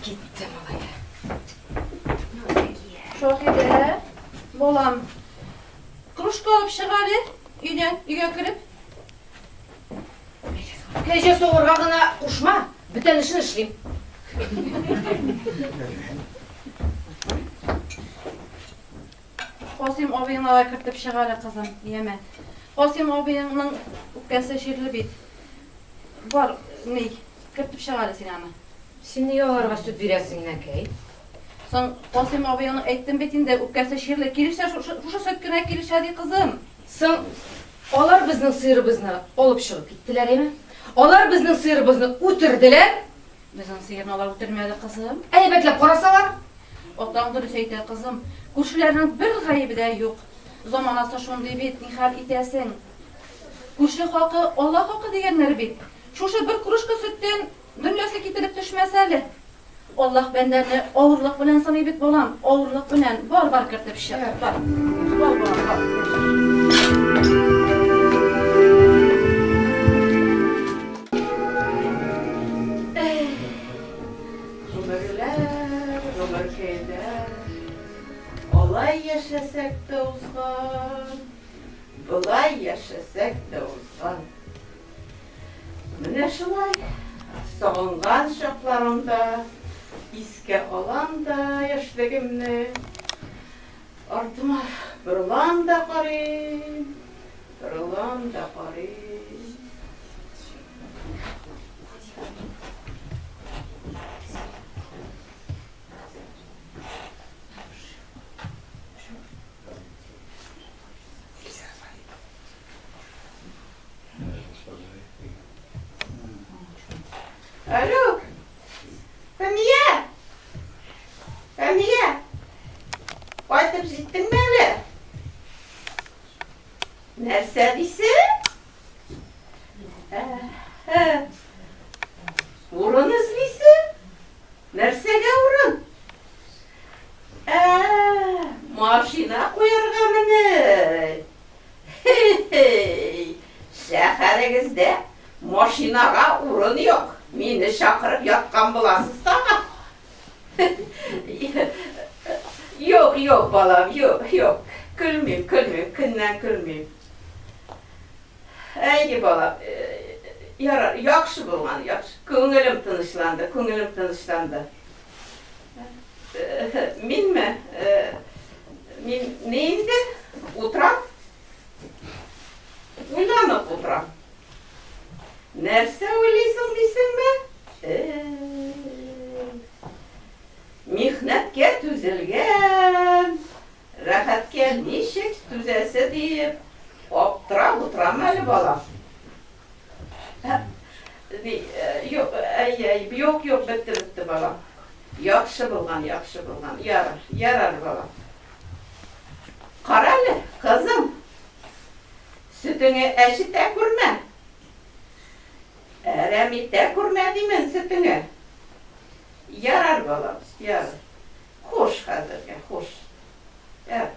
Китте малае. Шаһидә, балам, кружка алып чык әле, өйдән, өйгә кереп. Кәҗә сугырга гына кушма, бүтән эшен эшлим. Касыйм абыеңны да кертеп чык әле, кызым, яме. Касыйм абыеңның үпкәсе чирле бит. Бар, ни, кертеп чык әле син аны. Син нигә аларга сөт бирәсең, инәкәй? Соң, Касыйм абыеңның әйттем бит инде, үпкәсе чирле. Килешә, шушы сөт кенә килешә, ди, кызым. Соң, алар безнең сыерыбызны алып чыгып киттеләр, әйме? Алар безнең сыерыбызны үтерделәр. Безнең сыерны алар үтермәде, кызым. Әйбәтләп карасалар? Атаң дөрес әйтә, кызым. Күршеләрнең бер гаебе дә юк. Заманасы шундый бит, нихәл итәсең? Күрше хакы, Алла хакы дигәннәр бит. Шушы бер кружка сөттән дөньясы кителеп төшмәс әле. Аллаһ бәндәне авырлык белән сыный бит, балам, авырлык белән. Бар, бар, кертеп чык, бар. Бар, балам, бар. Гомерләр, гомеркәйләр, алай яшәсәк тә узган, болай яшәсәк тә узган. Менә шулай, сагынган чакларымда искә алам да яшьлегемне, артыма борылам да карыйм, борылам да карыйм. Алло, Фәния! Фәния! Кайтып җиттеңме әле? Нәрсә дисең? Урын эзлисең? Нәрсәгә урын? Ә, машина куярга мени? Хи-хи! Шәһәрегездә машинага урын юк, мине чакырып яткан буласыз тагы. Юк, юк, балам, юк, юк. Көлмим, көлмим, көннән көлмим. Әйе, балам, ярар, яхшы булган, яхшы. Күңелем тынычланды, күңелем тынычланды. Минме? Мин ни инде? Утырам. Уйланып утырам. Нәрсә уйлыйсың дисеңме? Михнәткә түзелгән, рәхәткә ничек түзәсе дип, аптырап утырам әле, балам. Юк, әй, әй, юк, юк, бетте, бетте, балам. Яхшы булган, яхшы булган. Ярар, ярар, балам. Карале, кызым, сөтеңе әчетә күрмә. Әрәм итә күрмә димен сөтеңе. Ярар, балам, ярар. Хуш хәзергә, хуш. Ярар.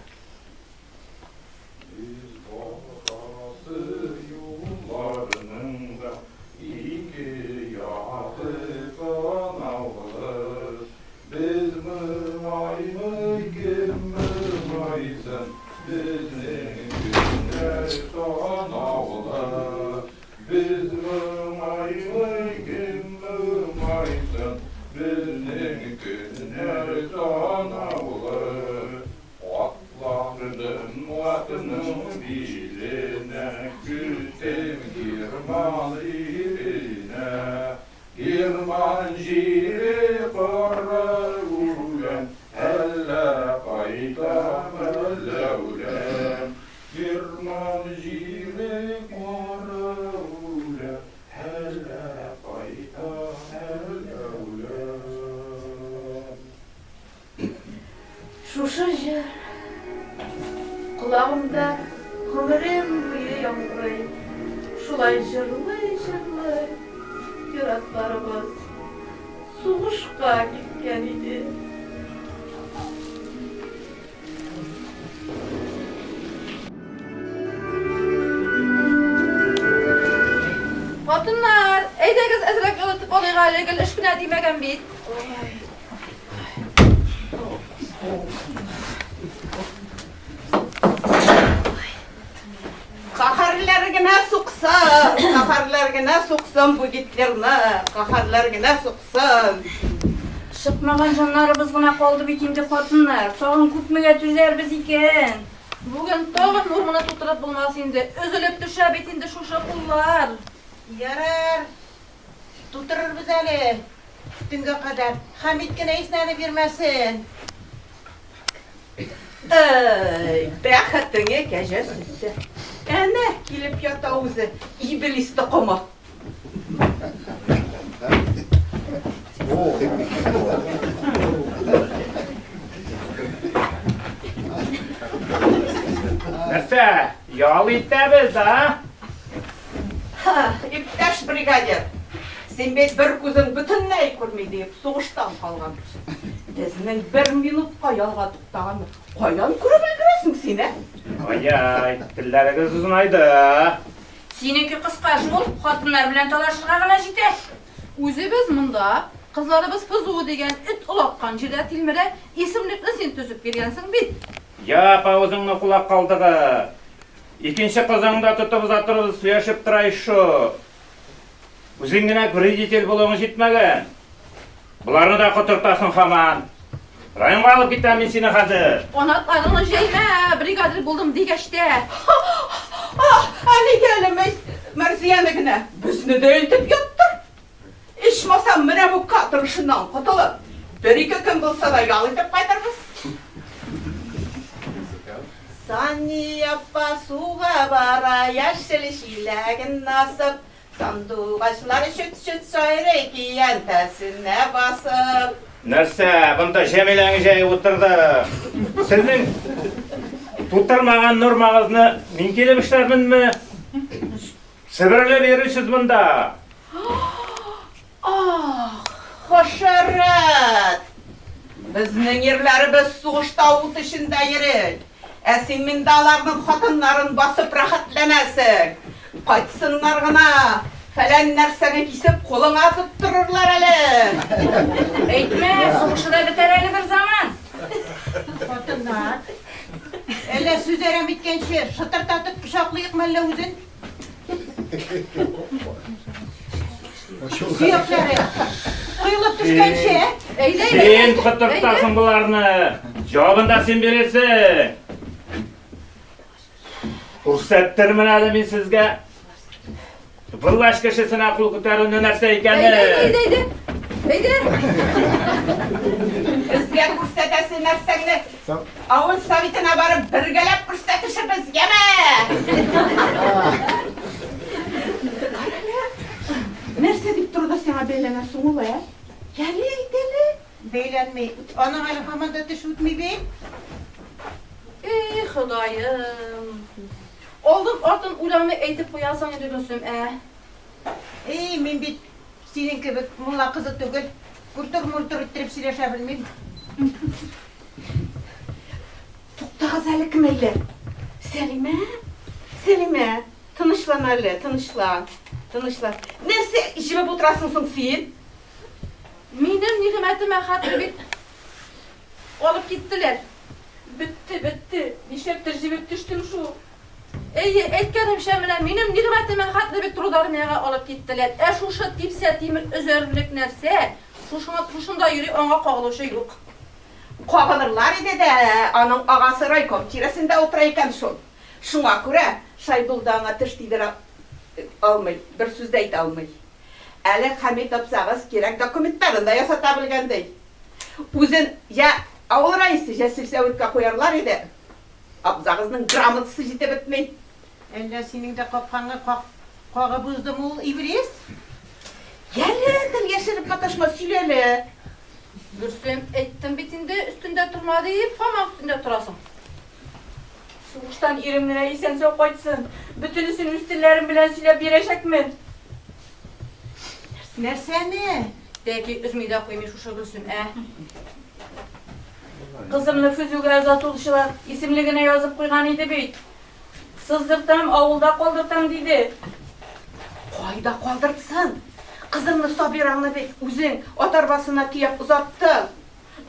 Без барасы юлларның да ике ягы санаулы. Без моңаймый, кем моңайсын, безнең көннәр санаулы. Без моңаймый, кем моңайсын, безнең көннәр санаулы. Атландым атның биленә, Киттем Герман иленә. Герман җире кара үлән, Әллә кайтам, әллә үләм. Герман җире кара үлән, Әллә кайтам, әллә үләм. Шушы җыр колагымда гомерем буе яңгырый. Шулай җырлый-җырлый Ир-атларыбыз сугышка киткән иде. Хатыннар, әйдәгез әзрәк ял итеп алыйк әле, гел эш кенә димәгән бит. Каһәрләр генә суксын, каһәрләр генә суксын бу Гитлерны, каһәрләр генә суксын. Чыкмаган җаннарыбыз гына калды бит инде, хатыннар. Тагын күпмегә түзәрбез икән? Бүген тагын норманы тутырып булмас инде. Өзелеп төшә бит инде шушы куллар. Ярар, тутырырбыз әле төнгә кадәр. Хәмит кенә иснәнеп йөрмәсен. Әй, бәхетеңә кәҗә сөзсә. Әнә, килеп ята үзе, иблис токымы. Нәрсә, ял итәбез, а? Иптәш бригадир, син бит бер күзең бөтенләй күрми диеп сугыштан калган кеше. Безнең бер минутка ялга туктаганны каян күреп өлгерәсең син, ә? Ай-яй, телләрегез озынайды. Синеке кыска шул, хатыннар белән талашырга гына җитә. Үзебез монда, кызларыбыз ФЗУ дигән эт олаккан җирдә тилмерә, исемлекне син төзеп биргәнсең бит. Яп авызыңны, кулак калдыгы! Икенче кызыңны да тотып озатырбыз, сөйләшеп тора ич шул. Үзең генә вредитель булуың җитмәгән. Боларны да котыртасың һаман. Районга алып китәм мин сине хәзер. Канатларыңны җәймә, бригадир булдым дигәч тә. Ах, ә нигә әле Мәрзияне генә? Безне дә илтеп яттыр. Ичмасам, менә бу каторшыннан котылып, бер-ике көн булса да ял итеп кайтырбыз. Сания апа суга бара, яшел чиләген асып, Сандугачлар чүт-чүт сайрый көянтәсенә басып. Нәрсә, монда Җәмиләң җәеп утырды. Сезнең тутырмаган нормагызны мин килеп эшләрменме? Себерелеп йөрисез монда. Ах, хәшәрәт! Безнең ирләребез сугышта ут эчендә йөри. Ә син миндә аларның хатыннарын басып рәхәтләнәсең. Кайтсыннар гына, фәлән нәрсәне кисеп кулыңа тоттырырлар әле. Әйтмә, сугышы да бетәр әле бер заман. Хатыннар, әллә сүз әрәм иткәнче, шытырдатып кочаклыйк мәллә үзен? Сөякләре коелып төшкәнче. Әйдә, Син котыртасың боларны. Җавабын да син бирерсең. Күрсәттермен әле мин сезгә. Власть кешесенә кул күтәрүне нәрсә икәнен. Әйдә, әйдә, әйдә. Безгә күрсәтәсе нәрсәңне авыл советына барып бергәләп күрсәтешербез, яме! Нәрсә дип торды сиңа бәйләнә соң ул, ә? Яле, әйт әле. Бәйләнми. Аның әле һаман да теш үтми бит. Эй, Ходаем. Алдын артын уйламый әйтеп куясың инде, Гөлсем, ә? Эй, мин бит синең кебек мулла кызы түгел. Культур-мультур иттереп сөйләшә белмим. Туктагыз әле, кемәйләр. Сәлимә, Сәлимә, тынычлан әле, тынычлан, тынычлан. Нәрсә җебеп утырасың соң син? Минем Нигъмәтемә хәтле бит алып киттеләр. Бетте, бетте. Нишләптер җебеп төштем шул. Әйе, әйткәнемчә, менә минем Нигъмәтемә хәтле бит трудармиягә алып киттеләр. Ә шушы типсә тимер өзәрлек нәрсә, шушыңа шушында йөри, аңа кагылучы юк. Кагылырлар иде дә, аның агасы райком тирәсендә утыра икән шул. Шуңа күрә Шайдулда аңа теш тидерә алмый, бер сүз дә әйтә алмый. Әле Хәмит абзагыз кирәк документларын да ясата белгән, ди. Үзен я авыл рәисе, я сельсоветка куярлар иде. Абзагызның грамотасы җитеп бетми. Әллә синең дә капкаңны кагып уздымы ул иблис? Яле, тел яшереп маташма, сөйләле. Гөлсем, әйттем бит инде, өстендә торма дип, һаман өстендә торасың. Сугыштан ирем генә исән-сау кайтсын. Бөтенесен үз телләрем белән сөйләп бирәчәкмен. Нәрсәне? Тәки өзми дә куймый шушы Гөлсем, ә? Кызымны ФЗҮгә озатылучылар исемлегенә язып куйган иде бит. Сыздыртам, авылда калдыртам, диде. Кайда калдыртсын? Кызыңны, Сабираңны бит үзең ат арбасына төяп озаттың.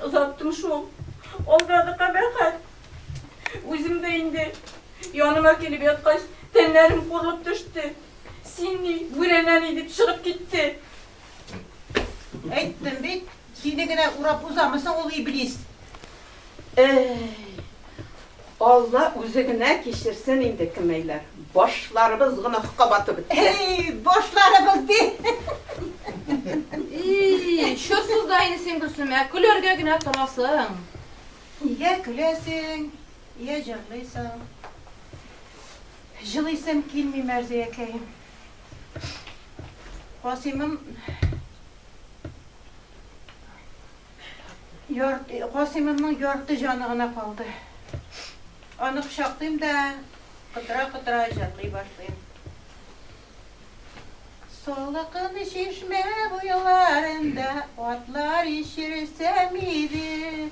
Озаттым шул. Алдады кабахәт. Үзем дә инде, яныма килеп яткач, тәннәрем куырылып төште. Син ни, бүрәнә ни, дип чыгып китте. Әйттем бит, сине генә урап узамы соң ул иблис? Әй, Алла үзе генә кичерсен инде, кемәйләр. Башларыбыз гөнаһка батып бетте. Әй, башларыбыз ди. И, чорсыз да инде син, Гөлсем, ә көләргә генә торасың. Нигә көләсең, йә җырлыйсың? Җылыйсым килми, Мәрзиякәем. Касыймым ярты, Касыймымның ярты җаны гына калды. Аны кочаклыйм да котыра-котыра җырлый башлыйм. Салкын чишмә буйларында атлар ишерсәм иде.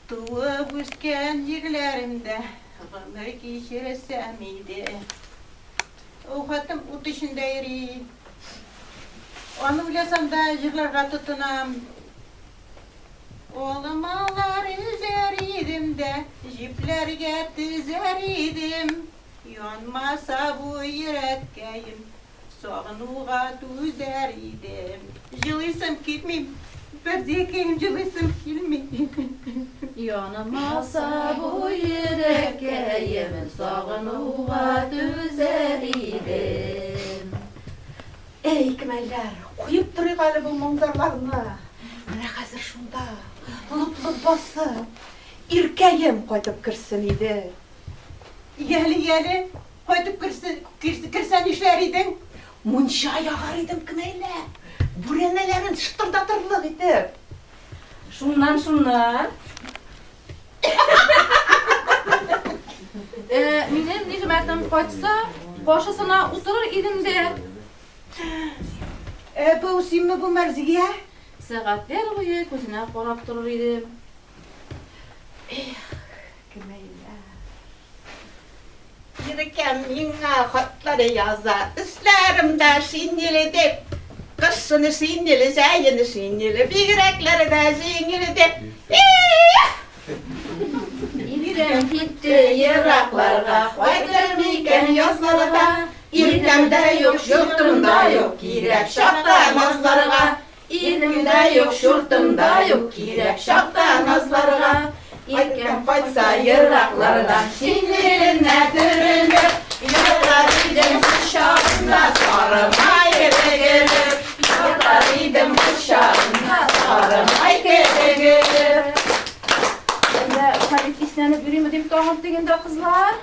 Туып үскән җирләремдә гомер кичерсәм иде. Ул хатым ут эчендә йөри. Аны уйласам да җырларга тотынам. Алмалар өзәр идем дә, җипләргә тезәр идем. Янмаса бу йөрәккәем, Сагынуга түзәр идем. Җылыйсым килми, Бәрдиякәем, җылыйсым килми. Янмаса бу йөрәккәем, Сагынуга түзәр идем. Әй, кемәлләр, куеп торыйк әле бу моң-зарларны. Менә хәзер шунда, лып-лып басып, иркәем кайтып керсен иде. Яле, яле, Кайтып керсен, керсә нишләр идең? Мунча ягар идем, кенәйлә. Бүрәнәләрен шытырдатырлык итеп. Шуннан, шуннан. Э, минем Нигъмәтем кайтса, каршысына утырыр идем дә. Ә бу синме бу Мәрзия? Сәгатьләр буе күзенә карап торыр идем. Эх, кенәйлә. Иркәм миңа хатлар яза, Өсләремдә шинеле дип. Кышын шинеле, җәен шинеле, Бигрәкләр дә җиңел дип. Их! Иркәм китте еракларга, Кайтыр микән язларга? Иркәм дә юк, йортым да юк, Кирәк чакта назларга. Ирем дә юк, чуртым да юк, Кирәк чакта назларга. Иркәм кайтса ераклардан, Шинеленә төренеп, Ятар идем кочагында, Сары май кебек эреп. Ятар идем кочагында, Сары май кебек эреп. Әллә Хәмит иснәнеп йөриме дим тагын тегендә, кызлар?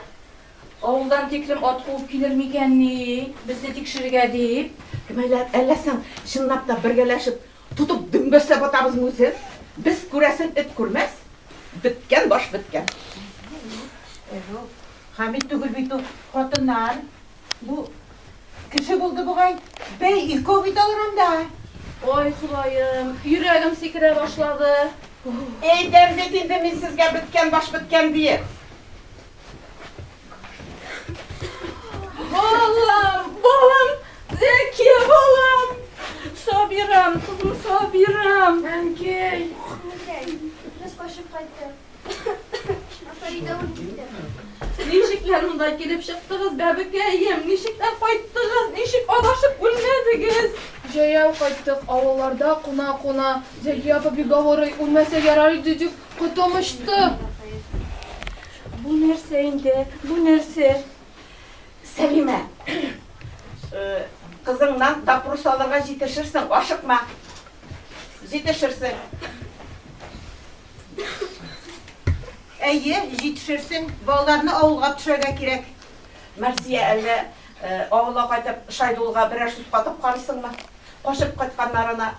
Авылдан тиклем ат куып килер микәнни, безне тикшерергә дип? Кемәйләр, әллә соң чынлап та бергәләшеп тотып дөмбәсләп атабызмы үзен? Без күрәсен эт күрмәс, беткән баш беткән. Әйү, Хәмит түгел бит ул, хатыннар. Бу кеше булды бугай. Бәй, икәү бит алар анда. Ой, Ходаем, йөрәгем сикерә башлады. Әйтәм бит инде мин сезгә беткән баш беткән диеп. Балам, балам, Зәкия, балам! Сабирам, кызым, Сабирам! Әнкәй! Әнкәй, без качып кайттык. Ә Фәридә үлеп китте. Ничекләр монда килеп чыктыгыз, бәбекәем? Ничекләр кайттыгыз? Ничек адашып үлмәдегез? Җәяү кайттык, авылларда куна-куна. Зәкия апа бик авырый, үлмәсә ярар иде дип, котым очты. Бу нәрсә инде, бу нәрсә? Сәлимә, кызыңнан допрос алырга җитешерсең, ашыкма. Җитешерсең. Әйе, җитешерсең. Балаларны авылга төшерергә кирәк. Мәрзия, әллә авылга кайтып Шайдулга берәр сүз катып карыйсыңмы? Качып кайтканнарына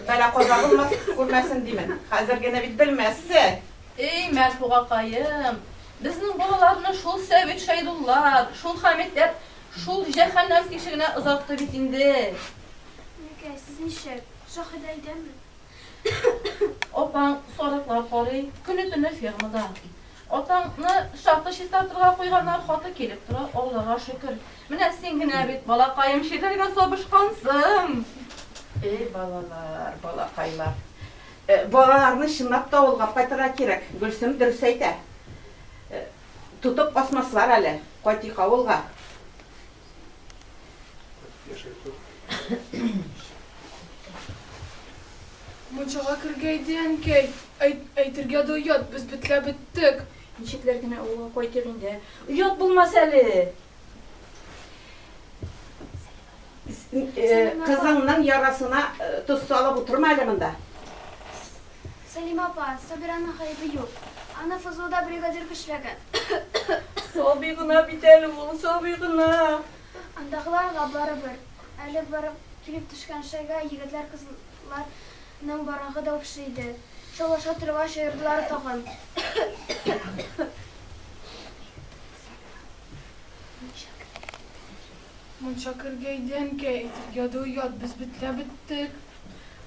бәла-каза булмас, күрмәсен димен. Хәзер генә бит белмәссең. Эй, Мәрфугакаем, безнең балаларны шул Сәвит Шәйдуллар, шул Хәмитләр шул җәһәннәм тишегенә озатты бит инде. Әнкәй, сез ничек? Шаһидә өйдәме? Апаң сарыклар карый, көне-төне фермада. Атаңны шахта чистартырга куйганнар, хаты килеп тора, Аллага шөкер. Менә син генә бит, балакаем, чирләргә сабышкансың. Эй, балалар, балакайлар. Балаларны чынлап та авылга кайтырга кирәк, Гөлсем дөрес әйтә. Тотып асмаслар әле, кайтыйк авылга. Мунчага кергә иде, әнкәй. Әйт, әйтергә дә оят, без бетләп беттек. Ничекләр генә авылга кайтыйк инде. Оят булмас әле. Кызыңның ярасына тоз салып утырма әле монда. Сәлимә апа, Сабираның гаебе юк. Аны ФЗОда бригадир көчләгән. Сабый гына бит әле ул, сабый гына. Андагыларга барыбер. Әле барып килеп төшкән шайга егетләр кызларның барагы да охшый иде. Шаулаша торгач аердылар тагын. Мунча кергә иде, әнкәй, әйтергә дә оят, без бетләп беттек.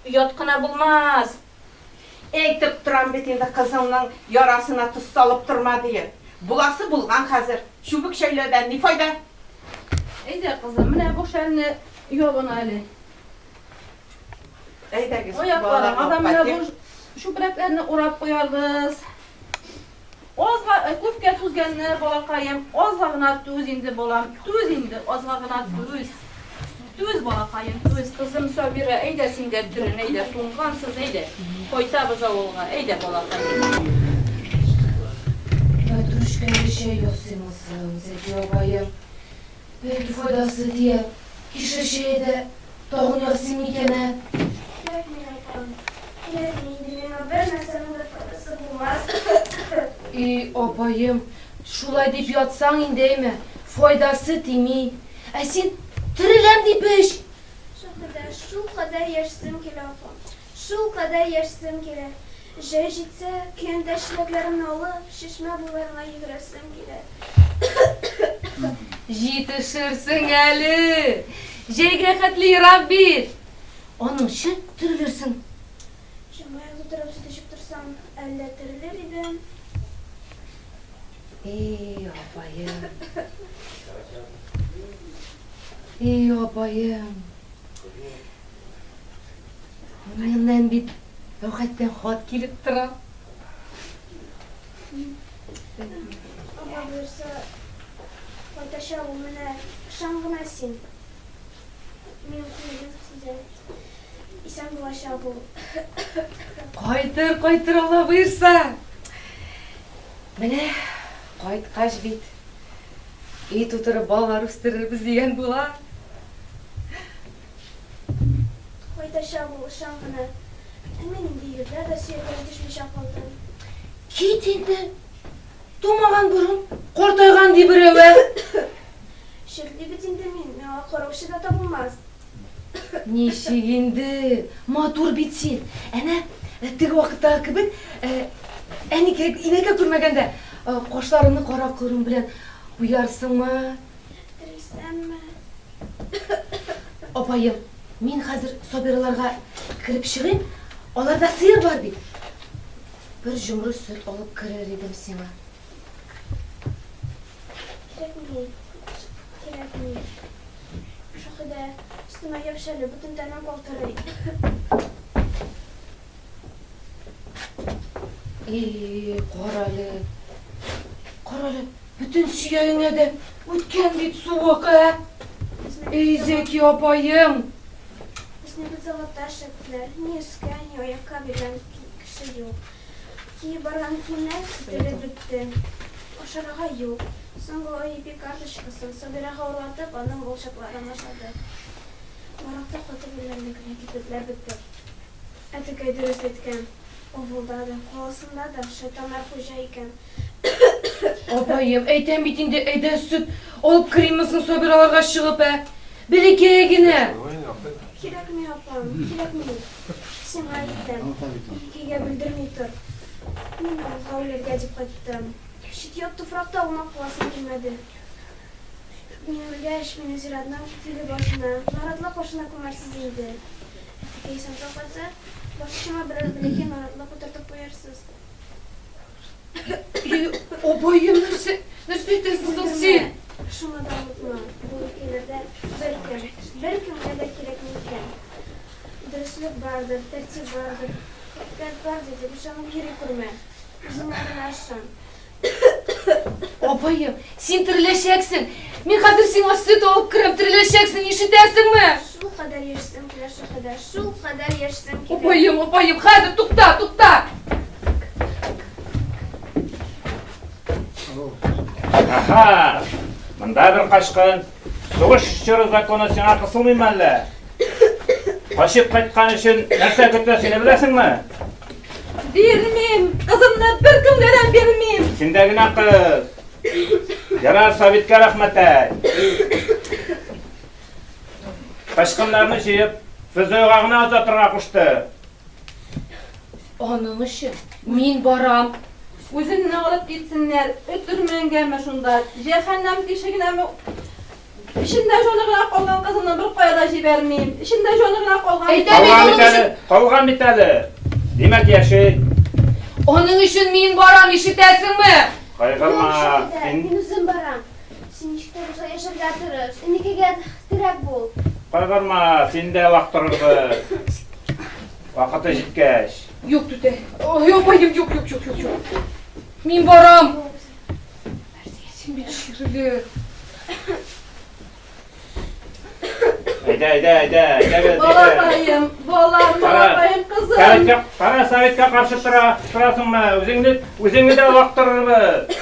Оят кына булмас. Әйтеп торам бит инде кызыңның ярасына тоз салып торма диеп. Буласы булган хәзер. Чүбек чәйләүдән ни файда? Әйдә, кызым, менә бу шәлне ябын әле. Әйдәгез, Аякларыңа да менә бу чүпрәкләрне урап куярбыз. Азга, күпкә түзгәнне, балакаем, азга гына түз инде, балам, түз инде, азга гына түз. Түз, балакаем, түз. Кызым Сабира, әйдә син дә төрен, әйдә, туңгансыз, әйдә. Кайтабыз авылга, әйдә, балакаем. Мәтрүшкәле чәй ясыймы соң, Зәки абаем? Бәлки файдасы тияр, кишер чәе дә тагын ясыйм микән, ә? Кирәкми, апам, кирәкми, инде миңа бер нәрсәнең дә файдасы булмас. И, апаем, шулай дип ятсаң инде, әйме, файдасы тими. Ә син тереләм дип эч! Шаһидә, шулкадәр яшисем килә, апам, шулкадәр яшисем килә. Җәй җитсә, көянтә-чиләкләремне алып, чишмә буйларына йөгерәсем килә. Җитешерсең әле! Җәйгә хәтле ерак бит! Аныңчы терелерсең. Җамаяк тутырып сөт эчеп торсам, әллә терелер идем. И, апаем. И, апаем. Миннән бит Әүхәттән хат килеп тора. Алла боерса, кайтачак ул менә, ышан гына син. Минем күңелем сизә, исән булачак ул. Кайтыр, кайтыр, Алла боерса. Менә кайткач бит, өй тутырып балалар үстерербез дигән була. Кайтачак ул, ышан гына. Ә мин инде егетләр дә сөяргә җитешмичә калдым. Кит инде! Тумаган борын, картайган ди берәү, ә? Чирли бит инде мин, миңа караучы да табылмас. Ничек инде? Матур бит син. Әнә, теге вакыттагы кебек, әни кебек инәкә күрмәгәндә, кашларыңны кара корым белән буярсыңмы? Терелсәмме? Апаем, мин хәзер Сабираларга кереп чыгыйм, аларда сыер бар бит. Бер җомры сөт алып керер идем сиңа. Кирәкми, кирәкми. Шаһидә, өстемә ябыш әле, бөтен тәнем калтырый. И, карале, карале, бөтен сөягеңә дә үткән бит суык, ә? Эй, Зәки апаем! Безне бит заводта эшләттеләр. Ни өскә, ни аякка биргән кеше юк. Киеп барган киемнәр сүтелеп бетте. Ашарга юк. Соңгы ай ипи карточкасын Сабирага урлатып, аның балчыкларын ашадык. Баракта катып үлгәнне генә китерделәр беттек. Әтекәй дөрес әйткән, авылда да, каласында да шайтаннар хуҗа икән. Апаем, әйтәм бит инде, әйдә сөт алып керимме соң Сабираларга чыгып, ә? Бәләкәй генә. Кирәкми, апам, кирәкми. Сиңа әйттем, әнкәйгә белдерми тор. Мин авылга үләргә дип кайттым. Чит-ят туфракта аунап каласым килмәде. Мин үлгәч, мине зиратның теге башына, наратлык башына күмәрсез инде. Әткәй исән-сау кайтса, баш очыма берәр бәләкәй наратлык утыртып куярсыз. Абыем, нәрсә, нәрсә әйтәсең соң син? Шуны да онытма, бу өлкәләрдә беркем, беркемгә дә кирәкми икән. Дөреслек бардыр, тәртип бардыр, хикмәт бардыр дип ышанып йөри күрмә. Үзеңә генә ышан. Апаем, син тереләчәксең. Мин хәзер сиңа сөт алып керәм, тереләчәксең, ишетәсеңме? Шул кадәр яшисем килә, Шаһидә, шул кадәр яшисем килә. Апаем, апаем, хәзер тукта, тукта. Аһа! Монда бер качкын. Сугыш чоры законы сиңа кысылмыймы әллә? Качып кайткан өчен нәрсә көтә сине беләсеңме? Бирмим! Кызымны беркемгә дә бирмим! Синдә генә кыз. Ярар, Советка рәхмәт әйт. Качкыннарны җыеп, ФЗОга гына озатырга кушты. Аның өчен мин барам. Үземне алып китсеннәр, өтермәнгәме шунда, җәһәннәм тишегенәме Эчендә җаны гына калган кызымны беркая да җибәрмим. Эчендә җаны гына калган. Калган бит әле, калган бит әле. Димәк, яши. Аның өчен мин барам, ишетәсеңме? Кайгырма. Юк, Шаһидә, мин үзем барам. Син ничек тә булса яшәргә тырыш. Энекәгә терәк бул. Кайгырма, син дә лактырырбыз. Вакыты җиткәч. Юк, түтәй. Ой, апаем, юк, юк, юк, юк, юк. Мин барам. Син бит чирле. Әйдә, әйдә, әйдә, әйдәгез. Балакаем, балам, балакаем, кызым. Советка, кара советка каршы тора, торасыңмы? Үзеңне, үзеңне дә лактырырбыз.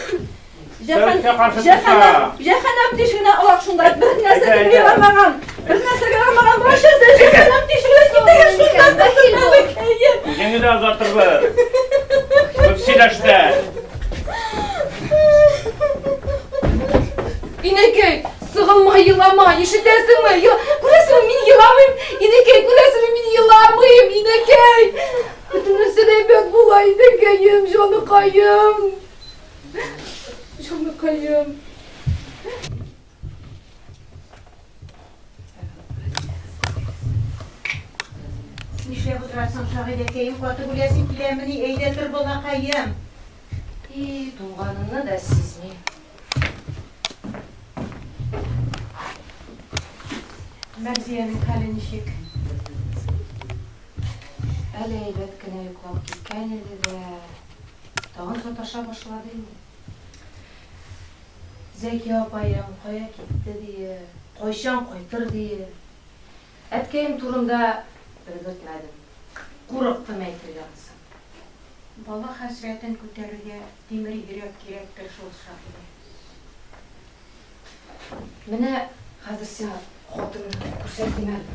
Советка каршы торса. Җәһәннәм тишегенә олак шунда. Бер нәрсә дә ярамаган. Бер нәрсәгә ярамаган. Башысы җәһәннәм тишегенә китәгез шунда, кызым. Үзеңне дә озатырбыз. Күп сөйләштә. Инәкәй, сыгылма, елама, ишетәсеңме? Күрәсеңме, мин еламыйм. Инәкәй, күрәсеңме, мин еламыйм, инәкәй. Бөтен нәрсә дә әйбәт була, инәкәем, җаныкаем. Җаныкаем. Нишләп утырасың, Шагыйдәкәем, катып үләсең киләмени, әйдә тор, балакаем. И, туңганымны да сизмим. Мәрзиянең хәле ничек? Әле әйбәт кенә йоклап киткән иде дә, тагын саташа башлады инде. Зәки апаең кая китте дие, кайчан кайтыр дие. Әткәем турында белгертмәдем. Курыктым әйтергә анысын. Бала хәсрәтен күтәрергә тимер йөрәк кирәктер шул, Шаһидә. Менә хәзер сиңа хатымны күрсәтим әле.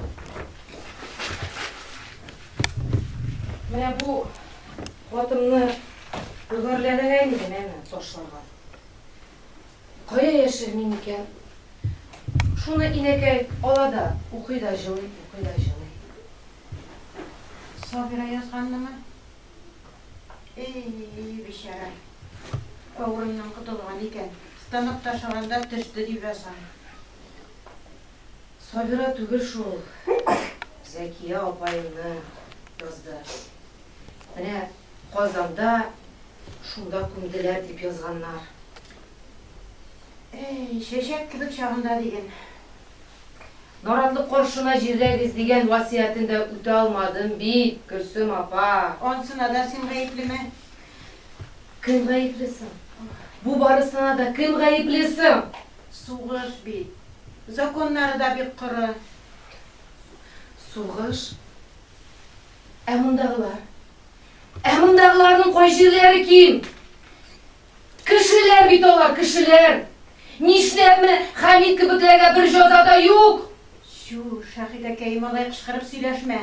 Менә бу хатымны бөгәрләнергә инде, әнә, ташларга. Кая яшермим икән? Шуны инәкәй ала да, укый да җылый, укый да җылый. Сабира язганнымы? И-и, бичара. Авырыннан котылган икән. Станок ташыганда төште дип язган. Сабира түгел шул, Зәкия апаемны язды. Менә Казанда шунда күмделәр дип язганнар. Әй, чәчәк кебек чагында диген. Наратлык каршына җирләгез дигән васыятен дә үтә алмадым бит, Гөлсем апа. Ансына да син гаеплеме? Кем гаепле соң? Бу барысына да кем гаепле соң? Сугыш бит. Законнары да бик коры. Сугыш? Ә мондагылар? Ә мондагыларның кай җирләре ким? Кешеләр бит алар, кешеләр! Нишләп менә Хәмит кебекләргә бер җаза да юк? Чү, Шаһидәкәем, алай кычкырып сөйләшмә.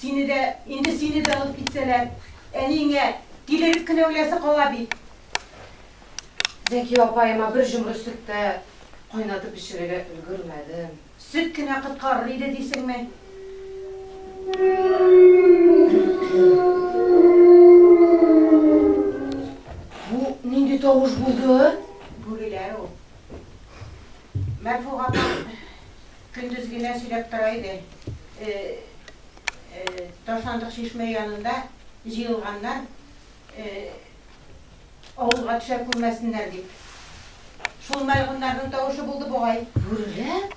Сине дә, инде сине дә алып китсәләр, әниеңә тилереп кенә үләсе кала бит. Зәкия апаема бер җомры сөт тә кайнатып эчерергә өлгермәдем. Сөт кенә коткарыр иде дисеңме? Бу нинди тавыш булды? Бүреләр ул. Мәрфуга апаң көндез генә сөйләп тора иде. Ташландык чишмә янында җыелганнар, авылга төшә күрмәсеннәр дип. Шул мәлгуннарның тавышы булды бугай. Бүреләр?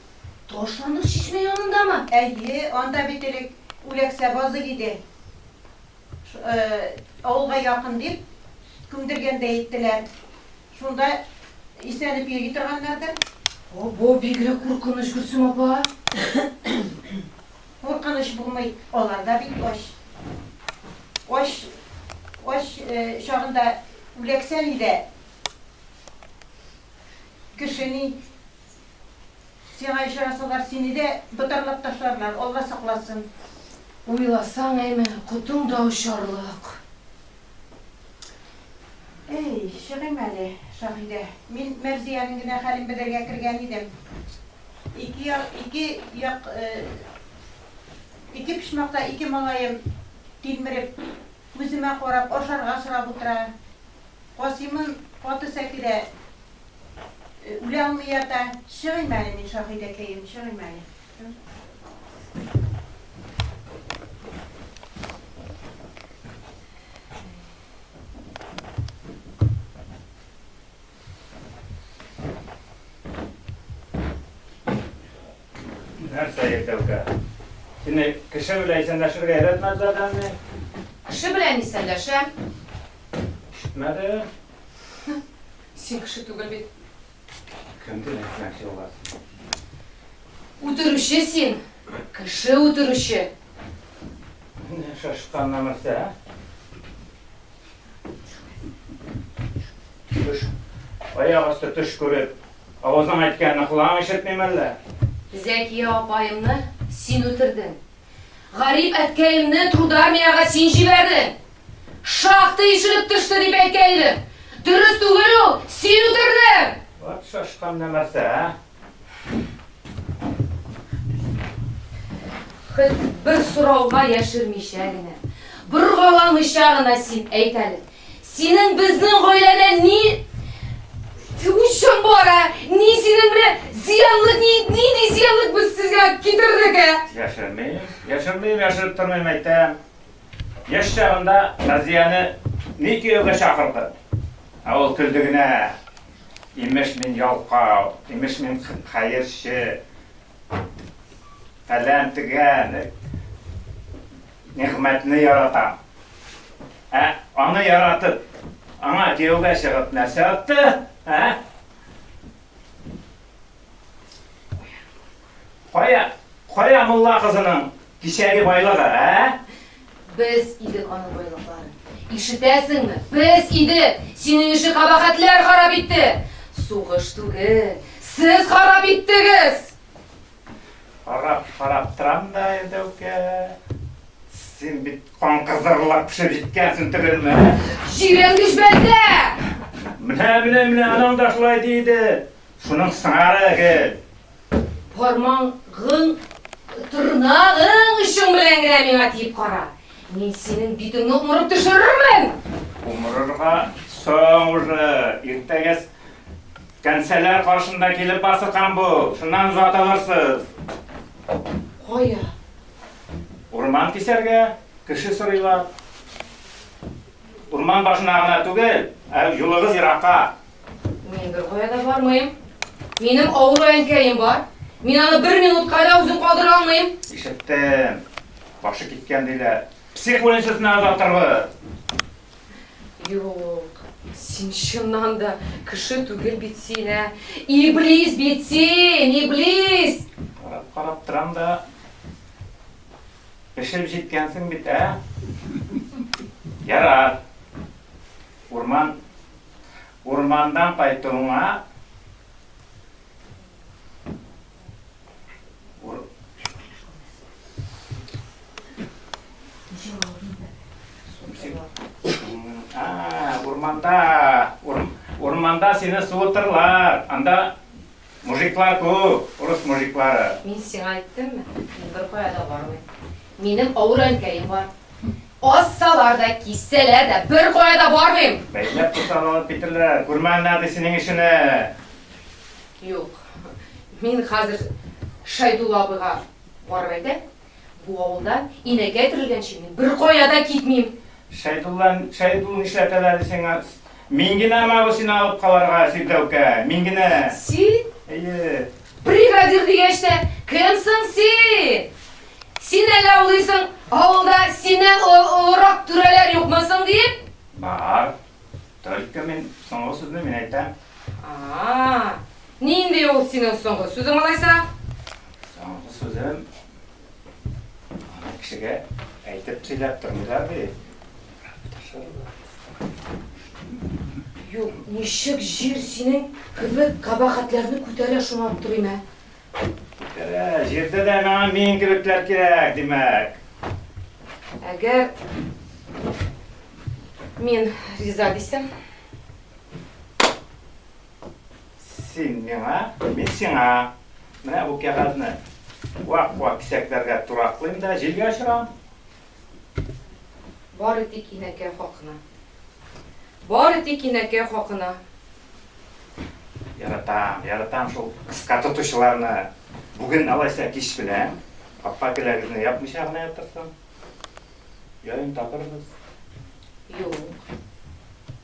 Ташландык чишмә янындамы? Әйе, анда бит элек үләксә базы иде. Авылга якын дип, күмдергәндәй иттеләр. Шунда исләнеп йөри торганнардыр. Бу бигрәк куркыныч, Гөлсем апа. Куркыныч булмый, алар да бит ач. Ач, ач чагында үләксә ни дә, кеше ни. Сиңа очрасалар, сине дә ботарлап ташларлар, Алла сакласын. Уйласаң, әйме, котың да очарлык. Әй, чыгыйм әле, Шаһидә. Мин Мәрзиянең генә хәлен белергә кергән идем. Ике як, ике як, ике почмакта ике малаем тилмереп, күземә карап, ашарга сорап утыра. Касыймым каты сәкедә үлә алмый ята. Чыгыйм әле мин, Шаһидәкәем, чыгыйм әле. Нәрсә, Иртәүкә? Сине кеше белән исәнләшергә өйрәтмәделәр дәме? Кеше белән исәнләшәм. Ишетмәде. Син кеше түгел бит. Кем дип әйтмәкче буласың? Үтерүче син, кеше үтерүче. Менә шашкан нәмәрсә, ә? Төш. Аяк асты төш күреп, авызың әйткәнне колагың ишетмиме әллә? Зәкия апаемны син үтердең. Гарип әткәемне трудармиягә син җибәрдең. Шахта ишелеп төште дип әйткән идең. Дөрес түгел ул, син үтердең! Вот шашкан нәмәрсә, ә? Хет бер сорауга яшермичә генә, боргаламыйча гына син әйт әле. Синең безнең гаиләдә ни үчең бар, ә? Ни синең менә зыянлык, ни, нинди зыянлык без сезгә китердек, ә? Яшермим, яшермим, яшереп тормыйм, әйтәм. Яшь чагында Разияне ни кияүгә чакырды? Ә ул көлде генә. Имеш мин ялкау, имеш мин хәерче, фәлән төгән, Нигъмәтне яратам. Ә аны яратып, аңа кияүгә чыгып нәрсә отты? Ә? Кая, кая мулла кызының кичәге байлыгы, ә? Без идек аның байлыклары. Ишетәсеңме? Без идек! Синең ише кабахәтләр харап итте! Сугыш түгел, сез харап иттегез! Карап, карап торам да, Ирдәүкә. Син бит кан кыздырырлык пешеп җиткәнсең түгелме? Җирәнгеч бәндә! Менә, менә, менә, анаң да шулай ди иде. Шуның сыңары гел. Бармагың, тырнагың очың белән генә миңа тиеп кара. Мин синең битеңне умырып төшерермен! Умырырга соң уже. Иртәгә Кәнсәләр каршында килеп басыкан бул, шуннан зат алырсыз. Кая? Урман кисәргә кеше сорыйлар. Урман башына гына түгел, ә юлыгыз еракка. Мин беркая да бармыйм. Минем авыру әнкәем бар. Мин аны бер минутка да үзем калдыра алмыйм. Ишеттем. Башы киткән диләр. Психбольницасына озатырбыз. Юк, син чыннан да кеше түгел бит син, ә? Иблис бит син, иблис! Карап, карап торам да, пешеп җиткәнсең бит, ә? Ярар. Урман, урманнан кайтуыңа Урманда, урманда сине суытырлар. Анда мужиклар күп, урыс мужиклары. Мин сиңа әйттемме? Мин беркая да бармыйм. Минем авыр әнкәем бар. Ассалар да, киссәләр дә, беркая да бармыйм! Бәйләп тоталар, алып китерләр. Күрмәннәр ди синең эшене. Юк, мин хәзер Шәйдулла абыйга барып әйтәм. Бу авылдан инәкәй терелгәнче мин беркая да китмим. Шәйдулла, Шәйдул нишләтәләр ди сиңа? Мин генә могу сине алып калырга, Сирдәүкә, мин генә. Син? Әйе. Бригадир дигәч тә, кем соң син? Син әллә уйлыйсың, авылда синнән олырак түрәләр юкмы соң диеп? Бар. Только мин соңгы сүзне мин әйтәм. А-а-а! Нинди ул синең соңгы сүзең алайса? Соңгы сүзем, аны кешегә әйтеп сөйләп тормыйлар бит. Юк, ничек җир синең кебек кабахәтләрне күтәрә, шуңа аптырыйм, ә? Күтәрә, җирдә дә миңа мин кебекләр кирәк, димәк. Әгәр мин риза дисәм? Син миңа, мин сиңа. Менә бу кәгазьне вак-вак кисәкләргә тураклыйм да җилгә очырам. Бары тик инәкә хакына. Бары тик инәкә хакына. Яратам, яратам шул кыска тотучыларны. Бүген алайса кич белән капка келәгезне япмыйча гына ятырсың. Җаен табырбыз. Юк.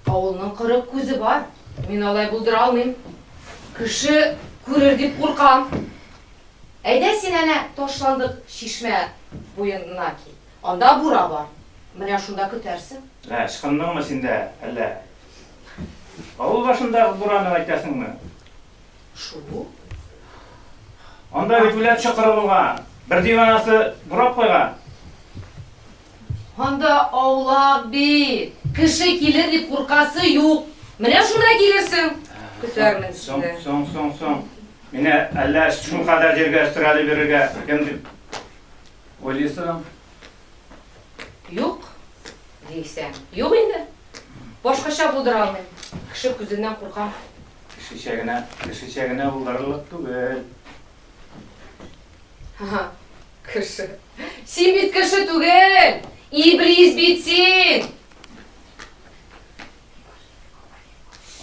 Авылның 40 күзе бар. Мин алай булдыра алмыйм. Кеше күрер дип куркам. Әйдә син әнә ташландык чишмә буена кил. Анда бура бар. Менә шунда көтәрсең. Ә, ычкындыңмы син дә әллә? Авыл башындагы бураны әйтәсеңме? Шул. Анда бит үләт чокыры булган. Бер диванасы бурап куйган. Анда аулак бит. Кеше килер дип куркасы юк. Менә шунда килерсең. Көтәрмен сине. Соң, соң, соң. Мине әллә шулкадәр җиргә өстерәлеп йөрергә кем дип уйлыйсың? Юк, дисәң, юк инде. Башкача булдыра алмыйм. Кеше күзеннән куркам. Кешечә генә, кешечә генә булдырырлык түгел. Ха, кеше. Син бит кеше түгел! Иблис бит син!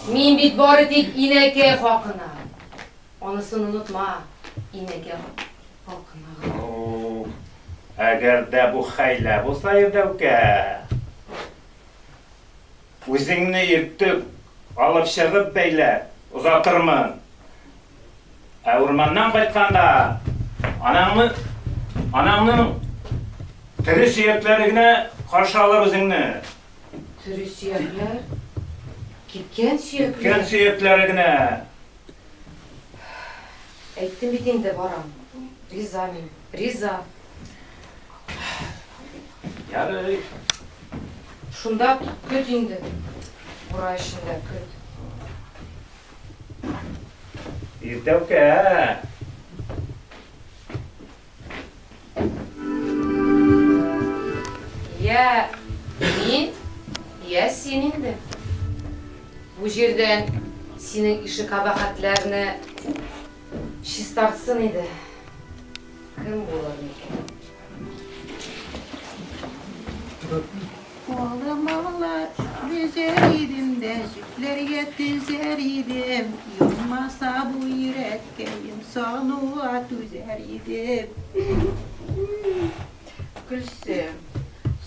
Мин бит бары тик инәкә хакына. Анысын онытма, инәкә хакына гына. Әгәр дә бу хәйлә булса, Ирдәүкә, Үзеңне иртүк алып чыгып бәйләп озатырмын. Ә урманнан кайтканда анаңны, анаңның тере сөякләре генә каршы алыр үзеңне. Тере сөякләр? Кипкән сөякләр? Кипкән сөякләре генә. Әйттем бит инде, барам. Риза мин, риза. Ярый. Шунда көт инде. Бура эчендә көт. Иртәүкә. Я мин, я син инде. Бу җирдән синең ише кабахәтләрне чистартсын иде. Кем булыр микән? Алама өзәр идем дә, җепләргә тезәр идем, Янмаса бу йөрәккәем, сагынуга түзәр идем. Гөлсем,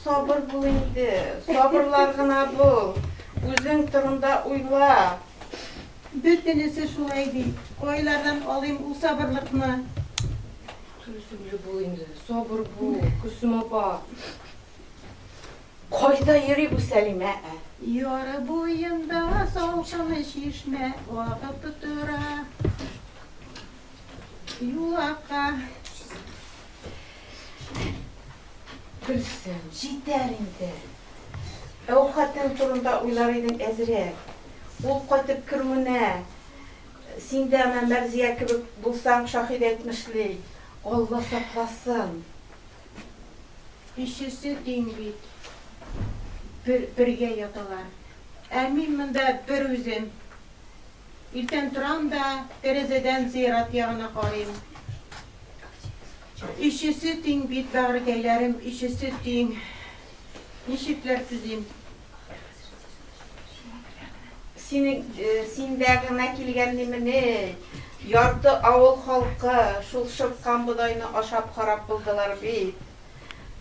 сабыр бул инде, сабырлар гына бул. Үзең турында уйла. Бөтенесе шулай ди. Кайлардан алыйм ул сабырлыкны? Түземле бул инде, сабыр бул, Гөлсем апа. Кайда йөри бу Сәлимә, ә? Яры буенда салкын чишмә агып тора. Юлака. Гөлсем, җитәр инде. Әүхәтең турында уйлар идең әзрәк. Ул кайтып керүенә, син дә әнә Мәрзия кебек булсаң, Шаһит әйтмешли, Алла сакласын. Өчесе тиң бит. Бер, бергә яталар. Ә мин монда бер үзем. Иртән торам да, тәрәзәдән зыярат ягына карыйм. Өчесе тиң бит, бәгырькәйләрем, өчесе тиң. Ничекләр түзим? Синең, синдә генә килгән димени? Ярты авыл халкы шул шыткан бодайны ашап харап булдылар бит.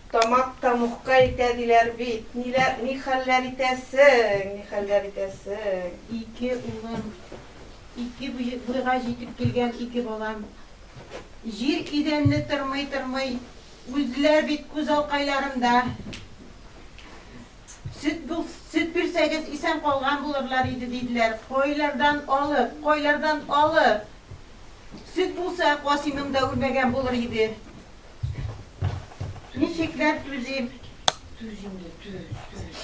Тамак тәмугка илтә диләр бит. Ниләр, ни хәлләр итәсең, ни хәлләр итәсең. Ике улым, ике буйга җитеп килгән ике балам. Җир идәнне тырмый-тырмый үлделәр бит күз алкайларымда. Сөт бул, сөт бирсәгез, исән калган булырлар иде, диделәр. Кайлардан алып, кайлардан алып. Сөт булса, Касыймым да үлмәгән булыр иде. Ничекләр түзим? Түз инде, түз, түз.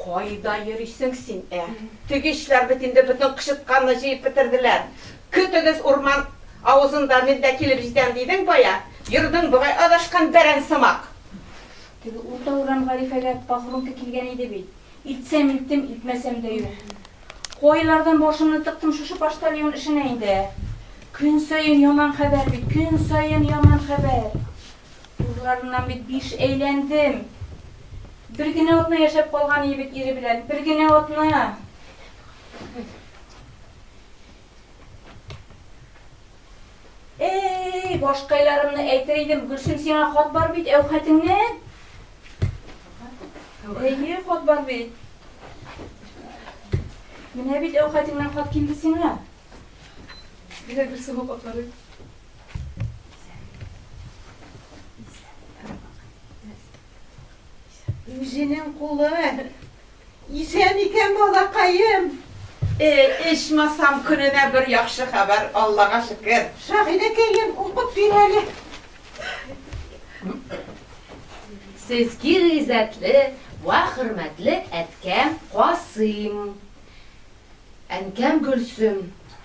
Кайда йөрисең син, ә? Тегечләр бит инде бөтен кычытканны җыеп бетерделәр. Көтегез урман авызында, мин дә килеп җитәм дидең бая. Йөрдең бугай адашкан бәрән сымак. Теге Урта урам Гарифәгә похоронка килгән иде бит. Илтсәм илттем, илтмәсәм дә юк. Кайлардан башымны тыктым шушы почтальон эшенә инде, ә? Көн саен яман хәбәр бит, көн саен яман хәбәр. Турларыннан бит биш әйләндем. Бер генә атна яшәп калган ие бит ире белән, бер генә атна. Әй, башкайларымны әйтер идем, Гөлсем, сиңа хат бар бит, әүхәтеңнән. Әйе, хат бар бит. Менә бит әүхәтеңнән хат килде сиңа. Менә Гөлсем апа карый. Үзенең кулы. Исән икән балакаем. Э, ичмасам көненә бер яхшы хәбәр, Аллага шөкер. Шаһидәкәем, укып бир әле. Сезгә гыйззәтле вә хөрмәтле әткәм Касыйм, әнкәм Гөлсем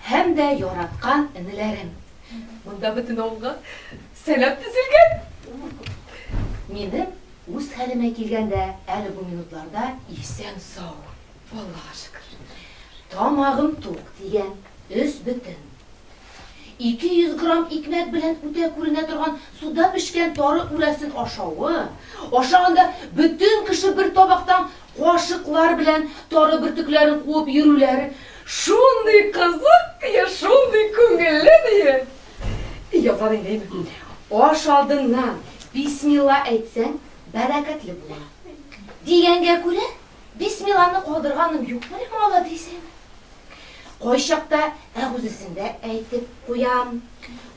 һәм дә яраткан энеләрем. Монда бөтен авылга сәлам төзелгән. Минем үз хәлемә килгәндә, әле бу минутларда исән-сау. Аллага шөкер. Тамагым тук дигән, өс бөтен. 200 грамм икмәк белән үтә күренә торган суда пешкән тары үрәсен ашавы, ашаганда бөтен кеше бер табактан кашыклар белән тары бөртекләрен куып йөрүләре шундый кызык дие, шундый күңелле дие. Язар инде, әйме. Аш алдыннан бисмилла әйтсәң, бәрәкәтле була. Дигәнгә күрә, бисмилланы калдырганым юк менә, маладисең. Кайчакта әгүзесен дә әйтеп куям.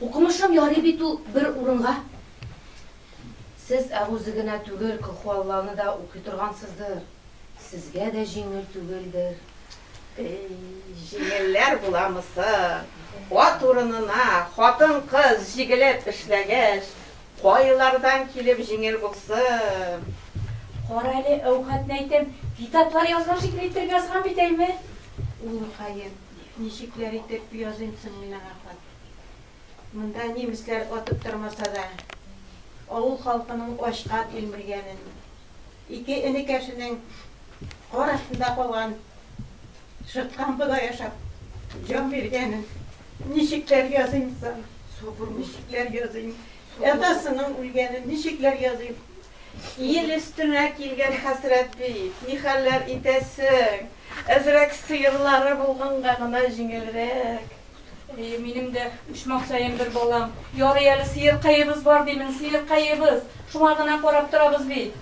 Укымышым ярый бит ул бер урынга. Сез әгүзе генә түгел, колхуалланы да укый торгансыздыр. Сезгә дә җиңел түгелдер. Әй, җиңелләр буламы соң? Ат урынына хатын-кыз җигелеп эшләгәч, кайлардан килеп җиңел булсын? Кара әле, Әүхәтне әйтәм, китаплар язган шикелле иттереп язган бит, әйме? Улыкаем, ничекләр итеп языйм соң мин аңа хат? Монда нимесләр атып тормаса да, авыл халкының ачка тилмергәнен, ике энекәшенең кар астында калган шыткан бодай ашап җан биргәнен ничекләр языйм соң? Ничекләр языйм? Атасының үлгәнен ничекләр языйм? Ил өстенә килгән хәсрәт бит, нихәлләр итәсең? Әзрәк сыерлары булганга гына җиңелрәк. Әйе, минем дә өч максаем бер балам. Ярый әле сыеркаебыз бар димен, сыеркаебыз. Шуңа гына карап торабыз бит.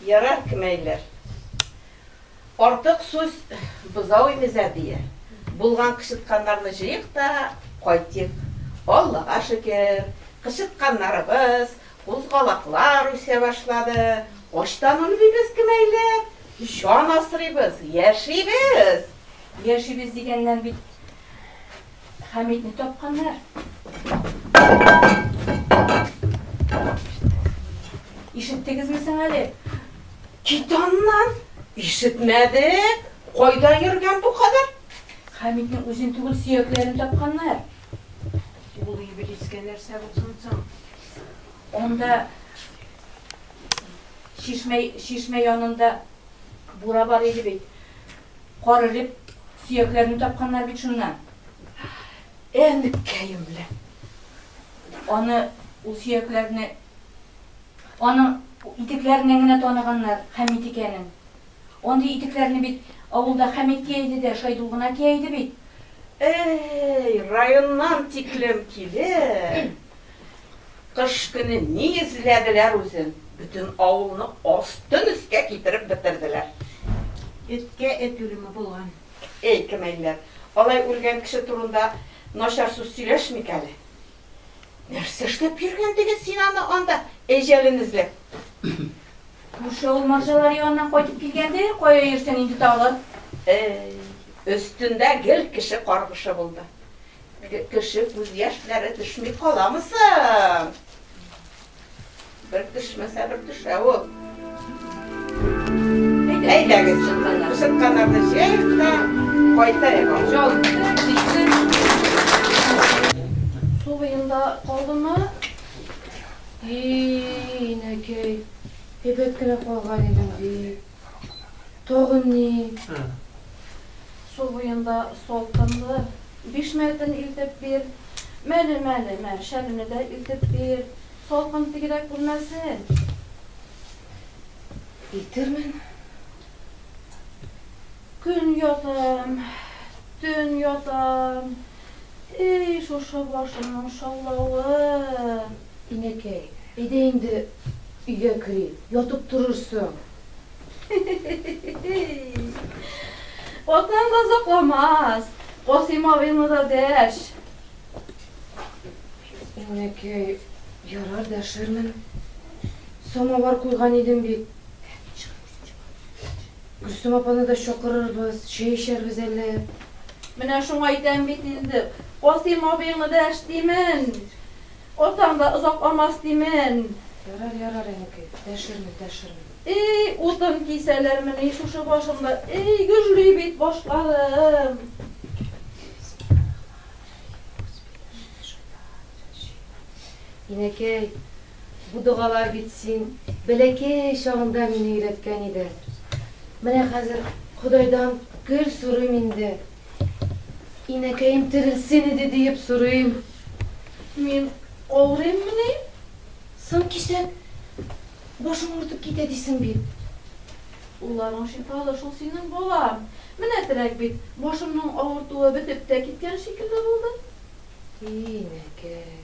Ярар, кемәйләр. Артык сүз бозау имезә, дия. Булган кычытканнарны җыйыйк та кайтыйк. Аллага шөкер, кычытканнарыбыз, кузгалаклар үсә башлады. Ачтан үлмибез, кемәйләр. Җан асрыйбыз, яшибез! Яшибез дигәннән бит Хәмитне тапканнар. Ишеттегезме соң әле? Кит аннан! Ишетмәдек! Кайда йөргән бу кадәр? Хәмитнең үзен түгел, сөякләрен тапканнар. Ул иблискә нәрсә булсын соң? Анда чишмә, чишмә янында бура бар иде бит. Кар эреп, сөякләрне тапканнар бит шуннан. Әнкәем белән. Аны, ул сөякләрне, аның итекләреннән генә таныганнар Хәмит икәнен. Андый итекләрне бит авылда Хәмит кия иде дә, Шайдул гына кия иде бит. Әй, районнан тиклем килеп, кыш көне ни эзләделәр үзен, бөтен авылны астын-өскә китереп бетерделәр. Эткә эт үлеме булган. Әй, кемәйләр, алай үлгән кеше турында начар сүз сөйләшмик әле. Нәрсә эшләп йөргән диген син аны анда, әҗәлен эзләп? Күрше авыл марҗалары яныннан кайтып килгәндә, кая йөрсен инде тагы? Әй, өстендә гел кеше каргышы булды. Кеше күз яшьләре төшми каламы соң? Бер төшмәсә, бер төшә ул. Әйдәгез, кычытканнарны җыяйык та кайтайык. Су буенда калдымы? И, инәкәй, әйбәт кенә калган идең бит. Тагын ни? Су буенда салкынлы бишмәтен илтеп бир. Мәле, мәле, мә, шәлене дә илтеп бир. Салкын тигрәк күрмәсен. Илтермен. Көн ятам, төн ятам. Эй, шушы башымның шаулавы! Инәкәй, әйдә инде өйгә керик, ятып торырсың. Атаң да озакламас, Касыйм абыеңны да дәш. Инәкәй, ярар, дәшермен. Самовар куйган идем бит. Гөлсем апаны да чакырырбыз, чәй эчәрбез әле. Менә шуңа әйтәм бит инде, Касыйм абыеңны дәш, димен. Атаң да озакламас, димен. Ярар, ярар, әнекәй, дәшермен, дәшермен. Эй, утын кисәләрмени шушы башымда, эй, гөжли бит башларым. Инәкәй, бу догалар бит син бәләкәй чагында мине өйрәткән идең. Менә хәзер Ходайдан гел сорыйм инде. Инәкәем терелсен иде диеп сорыйм. Мин авырыйммыни? Соң кисәк башың авыртып китә дисең бит. Кулларың шифалы шул синең, балам. Менә терәк бит, башымның авыртуы бетеп тә киткән шикелле булды. Инәкәй.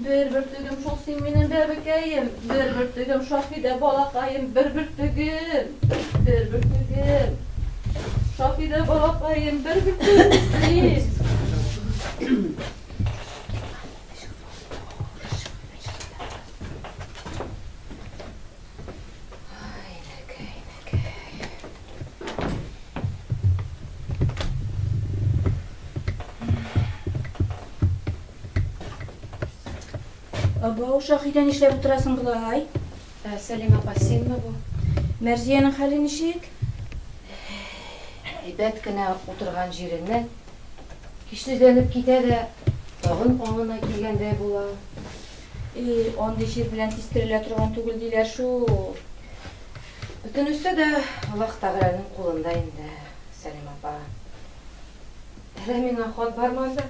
Бер бөртегем шул син минем бәбекәем, бер бөртегем Шаһидә балакаем, бер бөртегем, бер бөртегем. Шаһидә балакаем, бер бөртегем син. Абау, Шаһидә, нишләп утырасың болай? Ә, Сәлимә апа, синме бу? Мәрзиянең хәле ничек? Әйбәт кенә утырган җиреннән көчсезләнеп китә дә, тагын аңына килгәндәй була. И, андый чир белән тиз терелә торган түгел диләр шул. Бөтенесе дә Аллаһ Тәгаләнең кулында инде, Сәлимә апа. Әллә миңа хат бармы анда?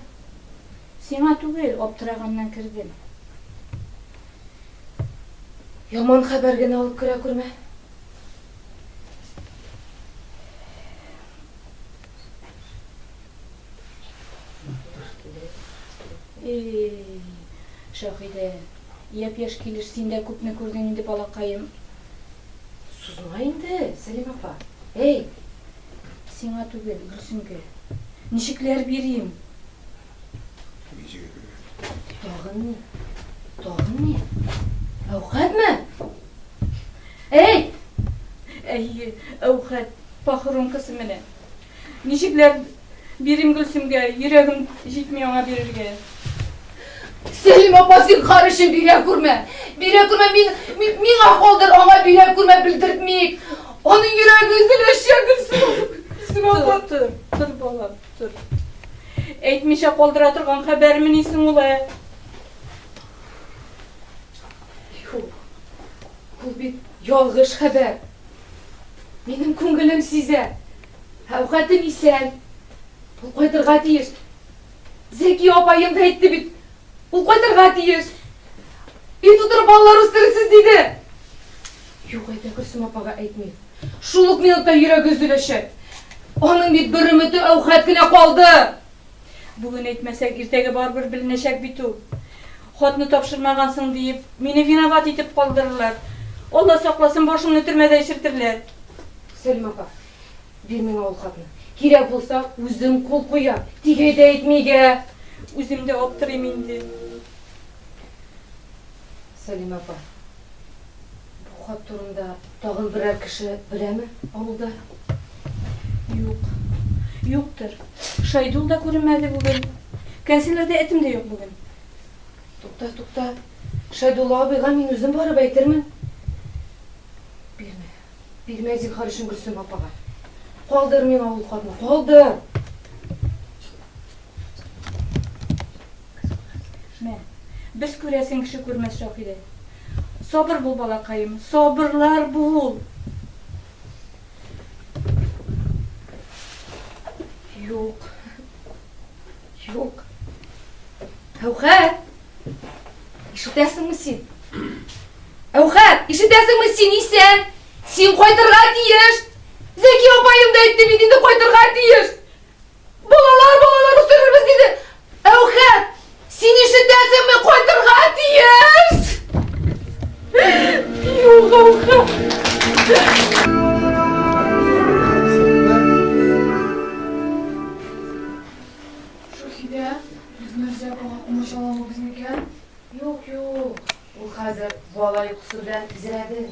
Сиңа түгел, аптыраганнан кердем. Яман хәбәр генә алып керә күрмә. И, Шаһидә, япь-яшь килеш син дә күпне күрдең инде, балакаем. Сузма инде, Сәлимә апа. Әй! Сиңа түгел, Гөлсемгә. Ничекләр бирим? Тагын ни? Тагын ни? Әүхәтме? Әй! Әйе, Әүхәт, похоронкасы менә. Ничекләр бирим Гөлсемгә, йөрәгем җитми аңа бирергә. Сәлим апа, зинһар өчен бирә күрмә. Бирә күрмә, мин, мин, миңа калдыр, аңа бирә күрмә, белдертмик. Аның йөрәге өзеләчәк, Гөлсем. Гөлсем апа. Тор, тор, балам, тор. Әйтмичә калдыра торган хәбәрмени соң ул, ә? Юк, ул бит ялгыш хәбәр. Минем күңелем сизә. Әүхәтем исән. Ул кайтырга тиеш. Зәки апаем да әйтте бит. Ул кайтырга тиеш. Өй тутырып балалар үстерерсез диде. Юк, әйдә Гөлсем апага әйтмим. Шул ук минутта йөрәге өзеләчәк. Аның бит бер өмете Әүхәт кенә калды. Бүген әйтмәсәк, иртәгә барыбер беленәчәк бит ул. Хатны тапшырмагансың диеп, мине виноват итеп калдырырлар. Алла сакласын, башымны төрмәдә эчертерләр. Сәлимә апа, бир миңа ул хатны. Кирәк булса, үзем кул куям. Тик әйдә әйтмигә. Үзем дә аптырыйм инде. Сәлимә апа, бу хат турында тагын берәр кеше беләме авылда? Юк. Юктыр. Шайдул да күренмәде бүген. Кәнсәләрдә этем дә юк бүген. Тукта, тукта. Шайдулла абыйга мин үзем барып әйтермен. Бирмә. Бирмә зинһар өчен Гөлсем апага. Калдыр миңа ул хатны, калдыр! Мә. Без күрәсен кеше күрмәс, Шаһидә. Сабыр бул, балакаем, сабырлар бул! Юк. Юк. Әүхәт! Ишетәсеңме син? Әүхәт, ишетәсеңме син исән? Син кайтырга тиеш! Зәки апаем да әйтте бит инде кайтырга тиеш! Балалар, балалар үстерербез диде. Әүхәт, син ишетәсеңме? Кайтырга тиеш! Юк, Әүхәт. Шаһидә, без Мәрзия апага комачауламыйбыз микән? Юк, юк, ул хәзер бала йокысы белән изрәде.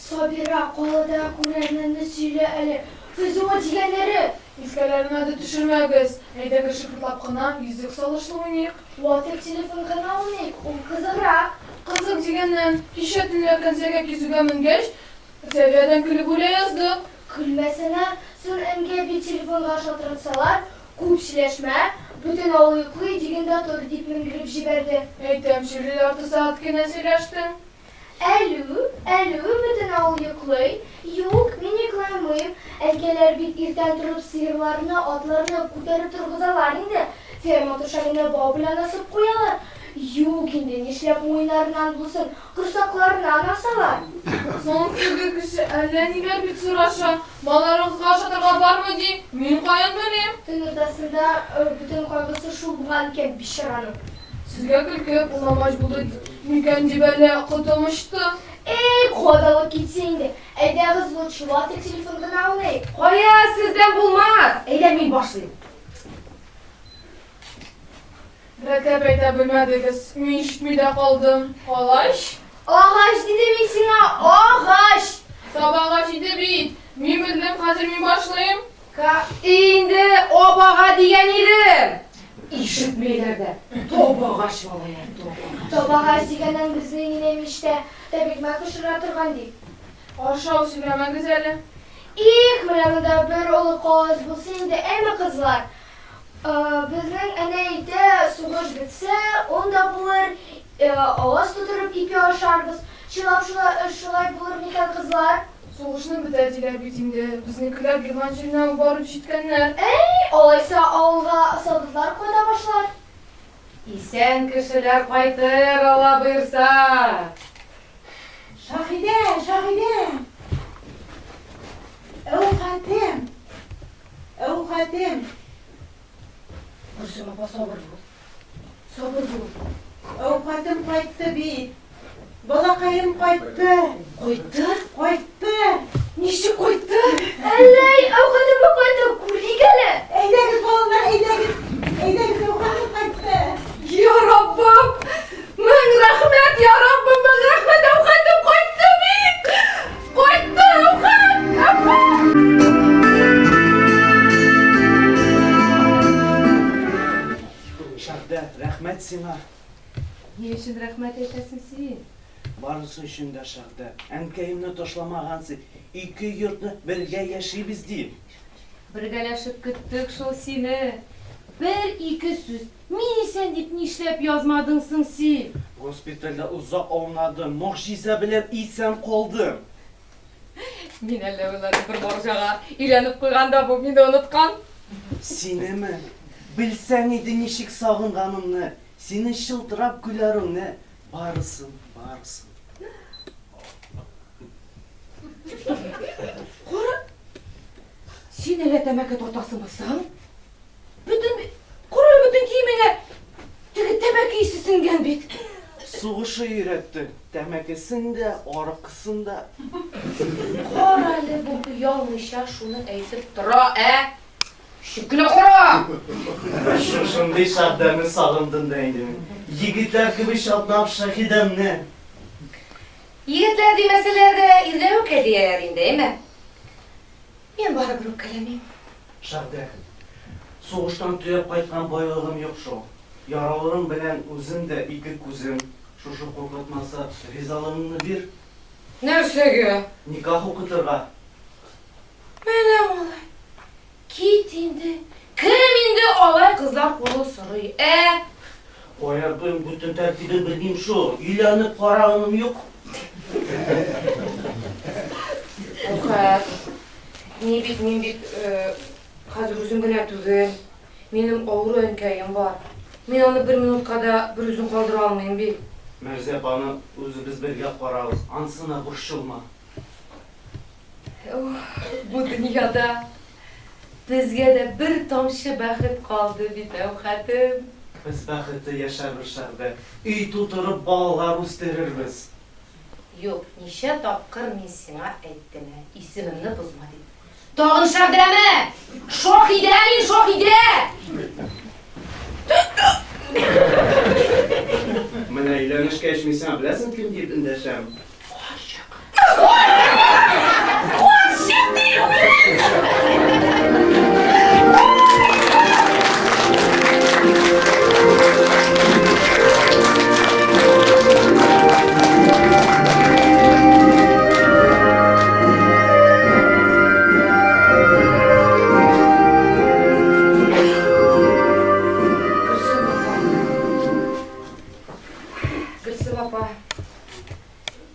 Сабира, калада күргәннәрне сөйлә әле. ФЗО дигәннәре! Искәләренә дә төшермәгез. Әйдәгез шыпыртлап кына йөзек салышлы уйныйк. Ватык телефон гына уйныйк, ул кызыграк. Кызык дигәннән, кичә төнлә кәнсәгә кизүгә менгәч, Зәвиядән көлеп үлә яздык. Көлмәсенә, соң әнкәй бит телефонга шалтыратсалар, Күп сөйләшмә, бөтен авыл йоклый, диген дә тор, дип менгереп җибәрде. Әйтәм, чирле ярты сәгать кенә сөйләштең. Әлү, әлү, бөтен авыл йоклый. Юк, мин йокламыйм. Әнкәйләр бит иртән торып сыерларны, атларны күтәреп торгызалар инде. Ферма түшәгенә бау белән асып куялар. Юк инде, нишләп муеннарыннан булсын, корсакларыннан асалар. Соң теге кеше әллә ниләр бит сораша. Балаларыгызга ашатырга бармы, ди. Мин каян белим? Төн уртасында бөтен кайгысы шул булган икән бичараның. Сезгә көлке булмамач булды микән дип әллә котым очты. Эй, кадалып китсә инде. Әйдәгез лучше ватык телефон гына уйныйк. Кая, сездән булмас! Әйдә, мин башлыйм. Рәтләп әйтә белмәдегез, мин ишетми дә калдым. Алач? Агач дидем мин сиңа, агач! Сабагач иде бит. Мин белдем, хәзер мин башлыйм. Ка инде абага дигән идем! Ишетмиләр дә. Табагач, малае, табагач. Табагач дигәннән безнең инәй мичтә тәбикмәк пешерә торган, ди. Ашау сөйләмәгез әле. Их, менә монда бер олы кавыз булсын инде, әйме, кызлар? Безнең әнә әйтә, сугыш бетсә, он да булыр, аваз тутырып ипи ашарбыз. Чынлап шулай булыр микән, кызлар? Сугышны бетә диләр бит инде. Безнекеләр Герман җиренә үк барып җиткәннәр. Әй, алайса авылга солдатлар кайта башлар. Исән кешеләр кайтыр, Алла боерса. Шаһидә, Шаһидә! Әүхәтем! Әүхәтем! Гөлсем апа, сабыр бул. Сабыр бул. Әүхәтем кайтты бит. Балакаем кайтты. Кайтты? Кайтты. Ничек кайтты? Әлләй, Әүхәтем кайтты, күрик әле. Әйдәгез, балалар, әйдәгез. Әйдәгез, Әүхәтем кайтты. Я Раббым! Мең рәхмәт, я Раббым, мең рәхмәт, Әүхәтем кайтты бит! Кайтты, Әүхәт! Әүхәт! Шәһдәт, рәхмәт сиңа. Ни өчен рәхмәт әйтәсең син? Барысы өчен дә, Шәһдәт. Әнкәемне ташламагансың. Ике йортны бергә яшибез дип. Бергәләшеп көттек шул сине. Бер-ике сүз Мин исән дип нишләп язмадың соң син? Госпитальдә озак аунадым, могҗиза белән исән калдым. Мин әллә уйладым, бер марҗага өйләнеп куйган да бу, мине оныткан. Синеме? Белсәң иде ничек сагынганымны, синең чылтырап көләреңне, барысын, барысын. Кара, син әллә тәмәке тартасыңмы соң? Бөтен... Кара әле бөтен киемеңә теге тәмәке исе сеңгән бит. Сугышы өйрәтте. Тәмәкесен дә, аракысын да. Кара әле бу оялмыйча шуны әйтеп тора, ә? Ничек кенә кара! Шушындый Шәһдәне сагындым да инде мин. Егетләр кебек чатнап Шаһидәмне. Егетләр димәсәләр дә, ирләр үпкә дияләр инде, әйме? Мин барыбер үпкәләмим. Шәһдә, сугыштан төяп кайткан байлыгым юк шул. Яраларым белән үзем дә ике күзем. Шушы куркытмаса, ризалыгыңны бир. Нәрсәгә? Никах укытырга. Менә малай. Кит инде. Кем инде алай кызлар кулы сорый, ә? Кая кем бөтен тәртибен белмим шул. Өйләнеп караганым юк. Әүхәт, ни бит, мин бит хәзер үзем генә түгел. Минем авыру әнкәем бар. Мин аны бер минутка да берүзен калдыра алмыйм бит. Мәрзия апаны үзебез бергә карарбыз, анысына борчылма. Бу дөньяда безгә дә бер тамчы бәхет калды бит, Әүхәтем. Без бәхетле яшәрбез, Шәһбә. Өй тутырып балалар үстерербез. Юк, ничә тапкыр мин сиңа әйттем, ә, исемемне бозма дип. Тагын Шәһдәме? Шаһидә мин, Шаһидә! Менә өйләнешкәч, мин сиңа беләсең кем дип эндәшәм? Карчык. Карчык дим! Гөлсем апа. Гөлсем апа.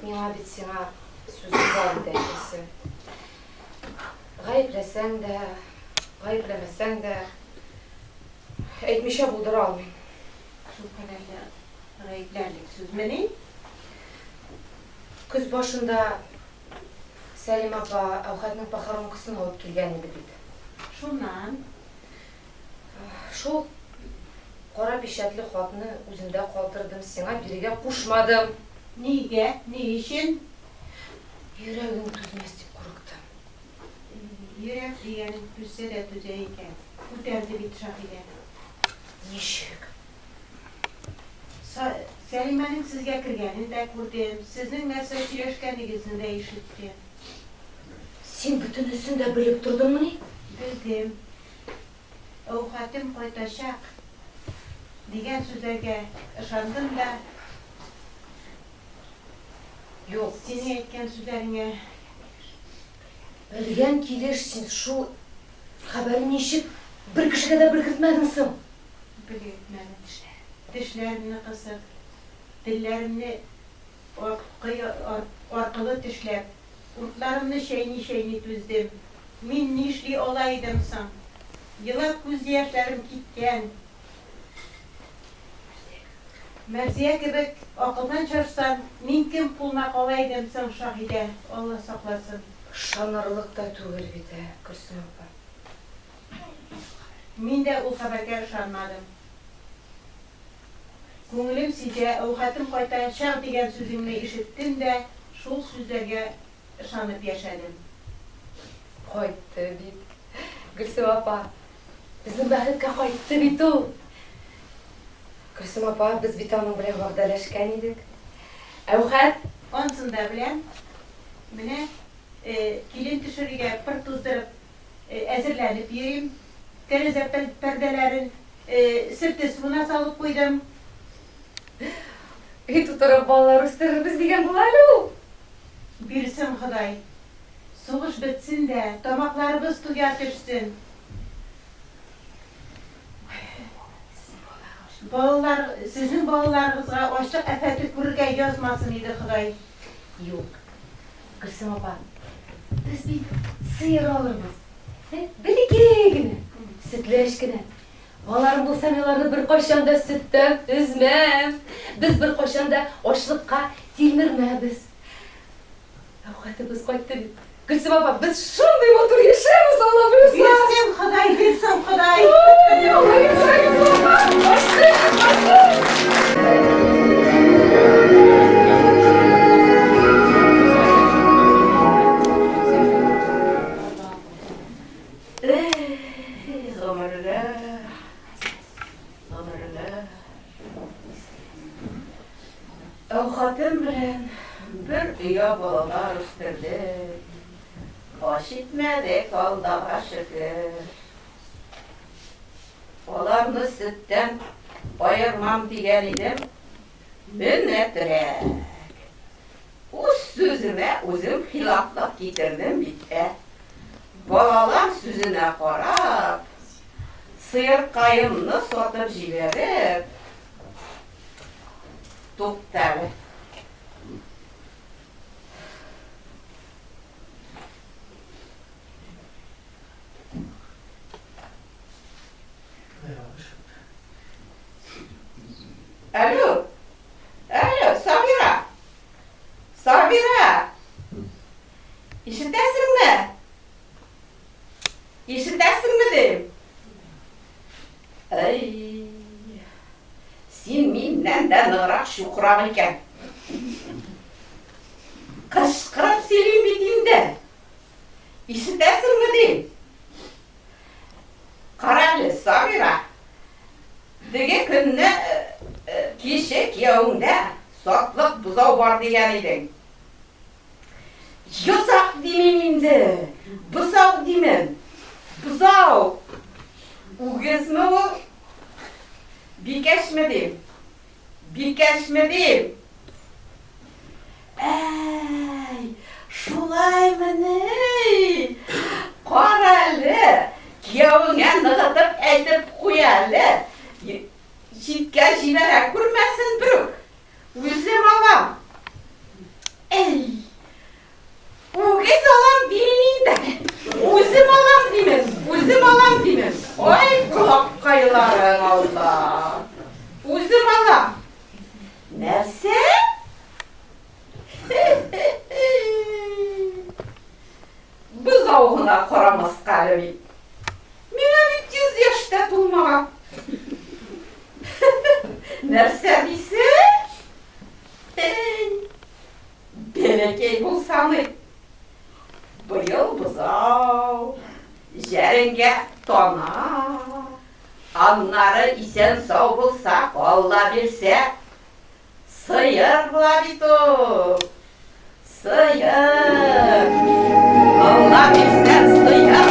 Миңа бит сиңа сүзем бар иде әйтәсе. Гаепләсәң дә, гаепләмәсәң дә, әйтмичә булдыра алмыйм. Шул кадәрле гаепләрлек сүзмени? Көз башында Сәлимә апа Әүхәтнең похоронкасын алып килгән иде бит. Шуннан? Шул кара пичәтле хатны үземдә калдырдым, сиңа бирергә кушмадым. Нигә? Ни өчен? Йөрәгең түзмәс дип курыктым. Йөрәк дигәнең түзсә дә түзә икән. Күтәрде бит Шаһидә. Ничек? Сәлимәнең сезгә кергәнен дә күрдем, сезнең нәрсә сөйләшкәнегезне дә ишеттем. Син бөтенесен дә белеп тордыңмыни? Белдем. Әүхәтем кайтачак, дигән сүзләргә ышандым да. Юк. Синең әйткән сүзләреңә. Белгән килеш син шул хәбәрне ничек бер кешегә дә белгертмәдең соң? Белгертмәдем. Тешләремне кысып, телләремне аркылы тешләп, уртларымны чәйни-чәйни түздем. Мин нишли ала идем соң? Елап күз яшьләрем кипкән. Мәрзия кебек акылдан шашсам, мин кем кулына кала идем соң, Шаһидә, Алла сакласын. Ышанырлык та түгел бит, ә, Гөлсем апа. Мин дә ул хәбәргә ышанмадым. Күңелем сизә, Әүхәтем кайтачак дигән сүзеңне ишеттем дә, шул сүзләргә ышанып яшәдем. Кайтты бит, Гөлсем апа. Безнең бәхеткә кайтты бит ул. Гөлсем апа, без бит аның белән вәгъдәләшкән идек. Әүхәт! Ансын да беләм. Менә килен төшерергә пыр туздырып Әзерләнеп йөрим. Тәрәзә пәрдәләрен серте суына салып куйдым. Өй тутырып балалар үстерербез дигән була әле ул. Бирсен Ходай. Сугыш бетсен дә, тамакларыбыз туя төшсен. Балалар, сезнең балаларыгызга ачлык афәте күрергә язмасын иде Ходай. Юк, Гөлсем апа, без бит сыер алырбыз. Бәләкәй генә, сөтләч кенә. Балаларым булса, мин аларны беркайчан да сөттән өзмәм. Без беркайчан да ачлыкка тилмермәбез. Әүхәтебез кайтты бит. Гөлсем апа, без шундый матур яшәрбез, Алла боерса. Бирсен Ходай, бирсен Ходай. Ой, Алла боерса, Гөлсем апа. Башлыйбыз, башлыйбыз. Эх, гомерләр, гомерләр. Әүхәтем белән бер оя балалар үстердек. Ач итмәдек, Аллага шөкер. Аларны сөттән аермам дигән идем, менәтерәк. Үз сүземә үзем хилафлык китердем бит, ә. Балалар сүзенә карап, сыеркаемны сатып җибәреп, Тукта әле. Алло. Алло, Сабира. Сабира. Ишетәсеңме? Ишетәсеңме дим? Әй. Син миннән дә ныграк чукрак икән. Кычкырып сөйлим бит инде. Ишетәсеңме дим? Карале, Сабира. Теге көнне кичә кияүеңдә сатлык бозау бар дигән идең. Йозак димим инде, бозау димен. Бозау! Үгезме ул? Бикәчме дим? Бикәчме дим? Әй, шулаймыни? Карале, кияүеңә ныгытып әйтеп куй әле. Читкә җибәрә күрмәсен берүк. Үзем алам. Әй, үгез алам димим инде. Үзем алам димен, үзем алам димен. Ай, колаккайларың, Алла. Үзем алам. Нәрсә? Бозау гына карамаска әле бит. Миңа бит 100 яшь тә тулмаган. Нәрсә дисең? Әй, бәләкәй булсам и. Быел бозау, җәренгә тана. Аннары исән-сау булсак, Алла бирсә, сыер була бит ул. Сыер! Алла бирсә, сыер!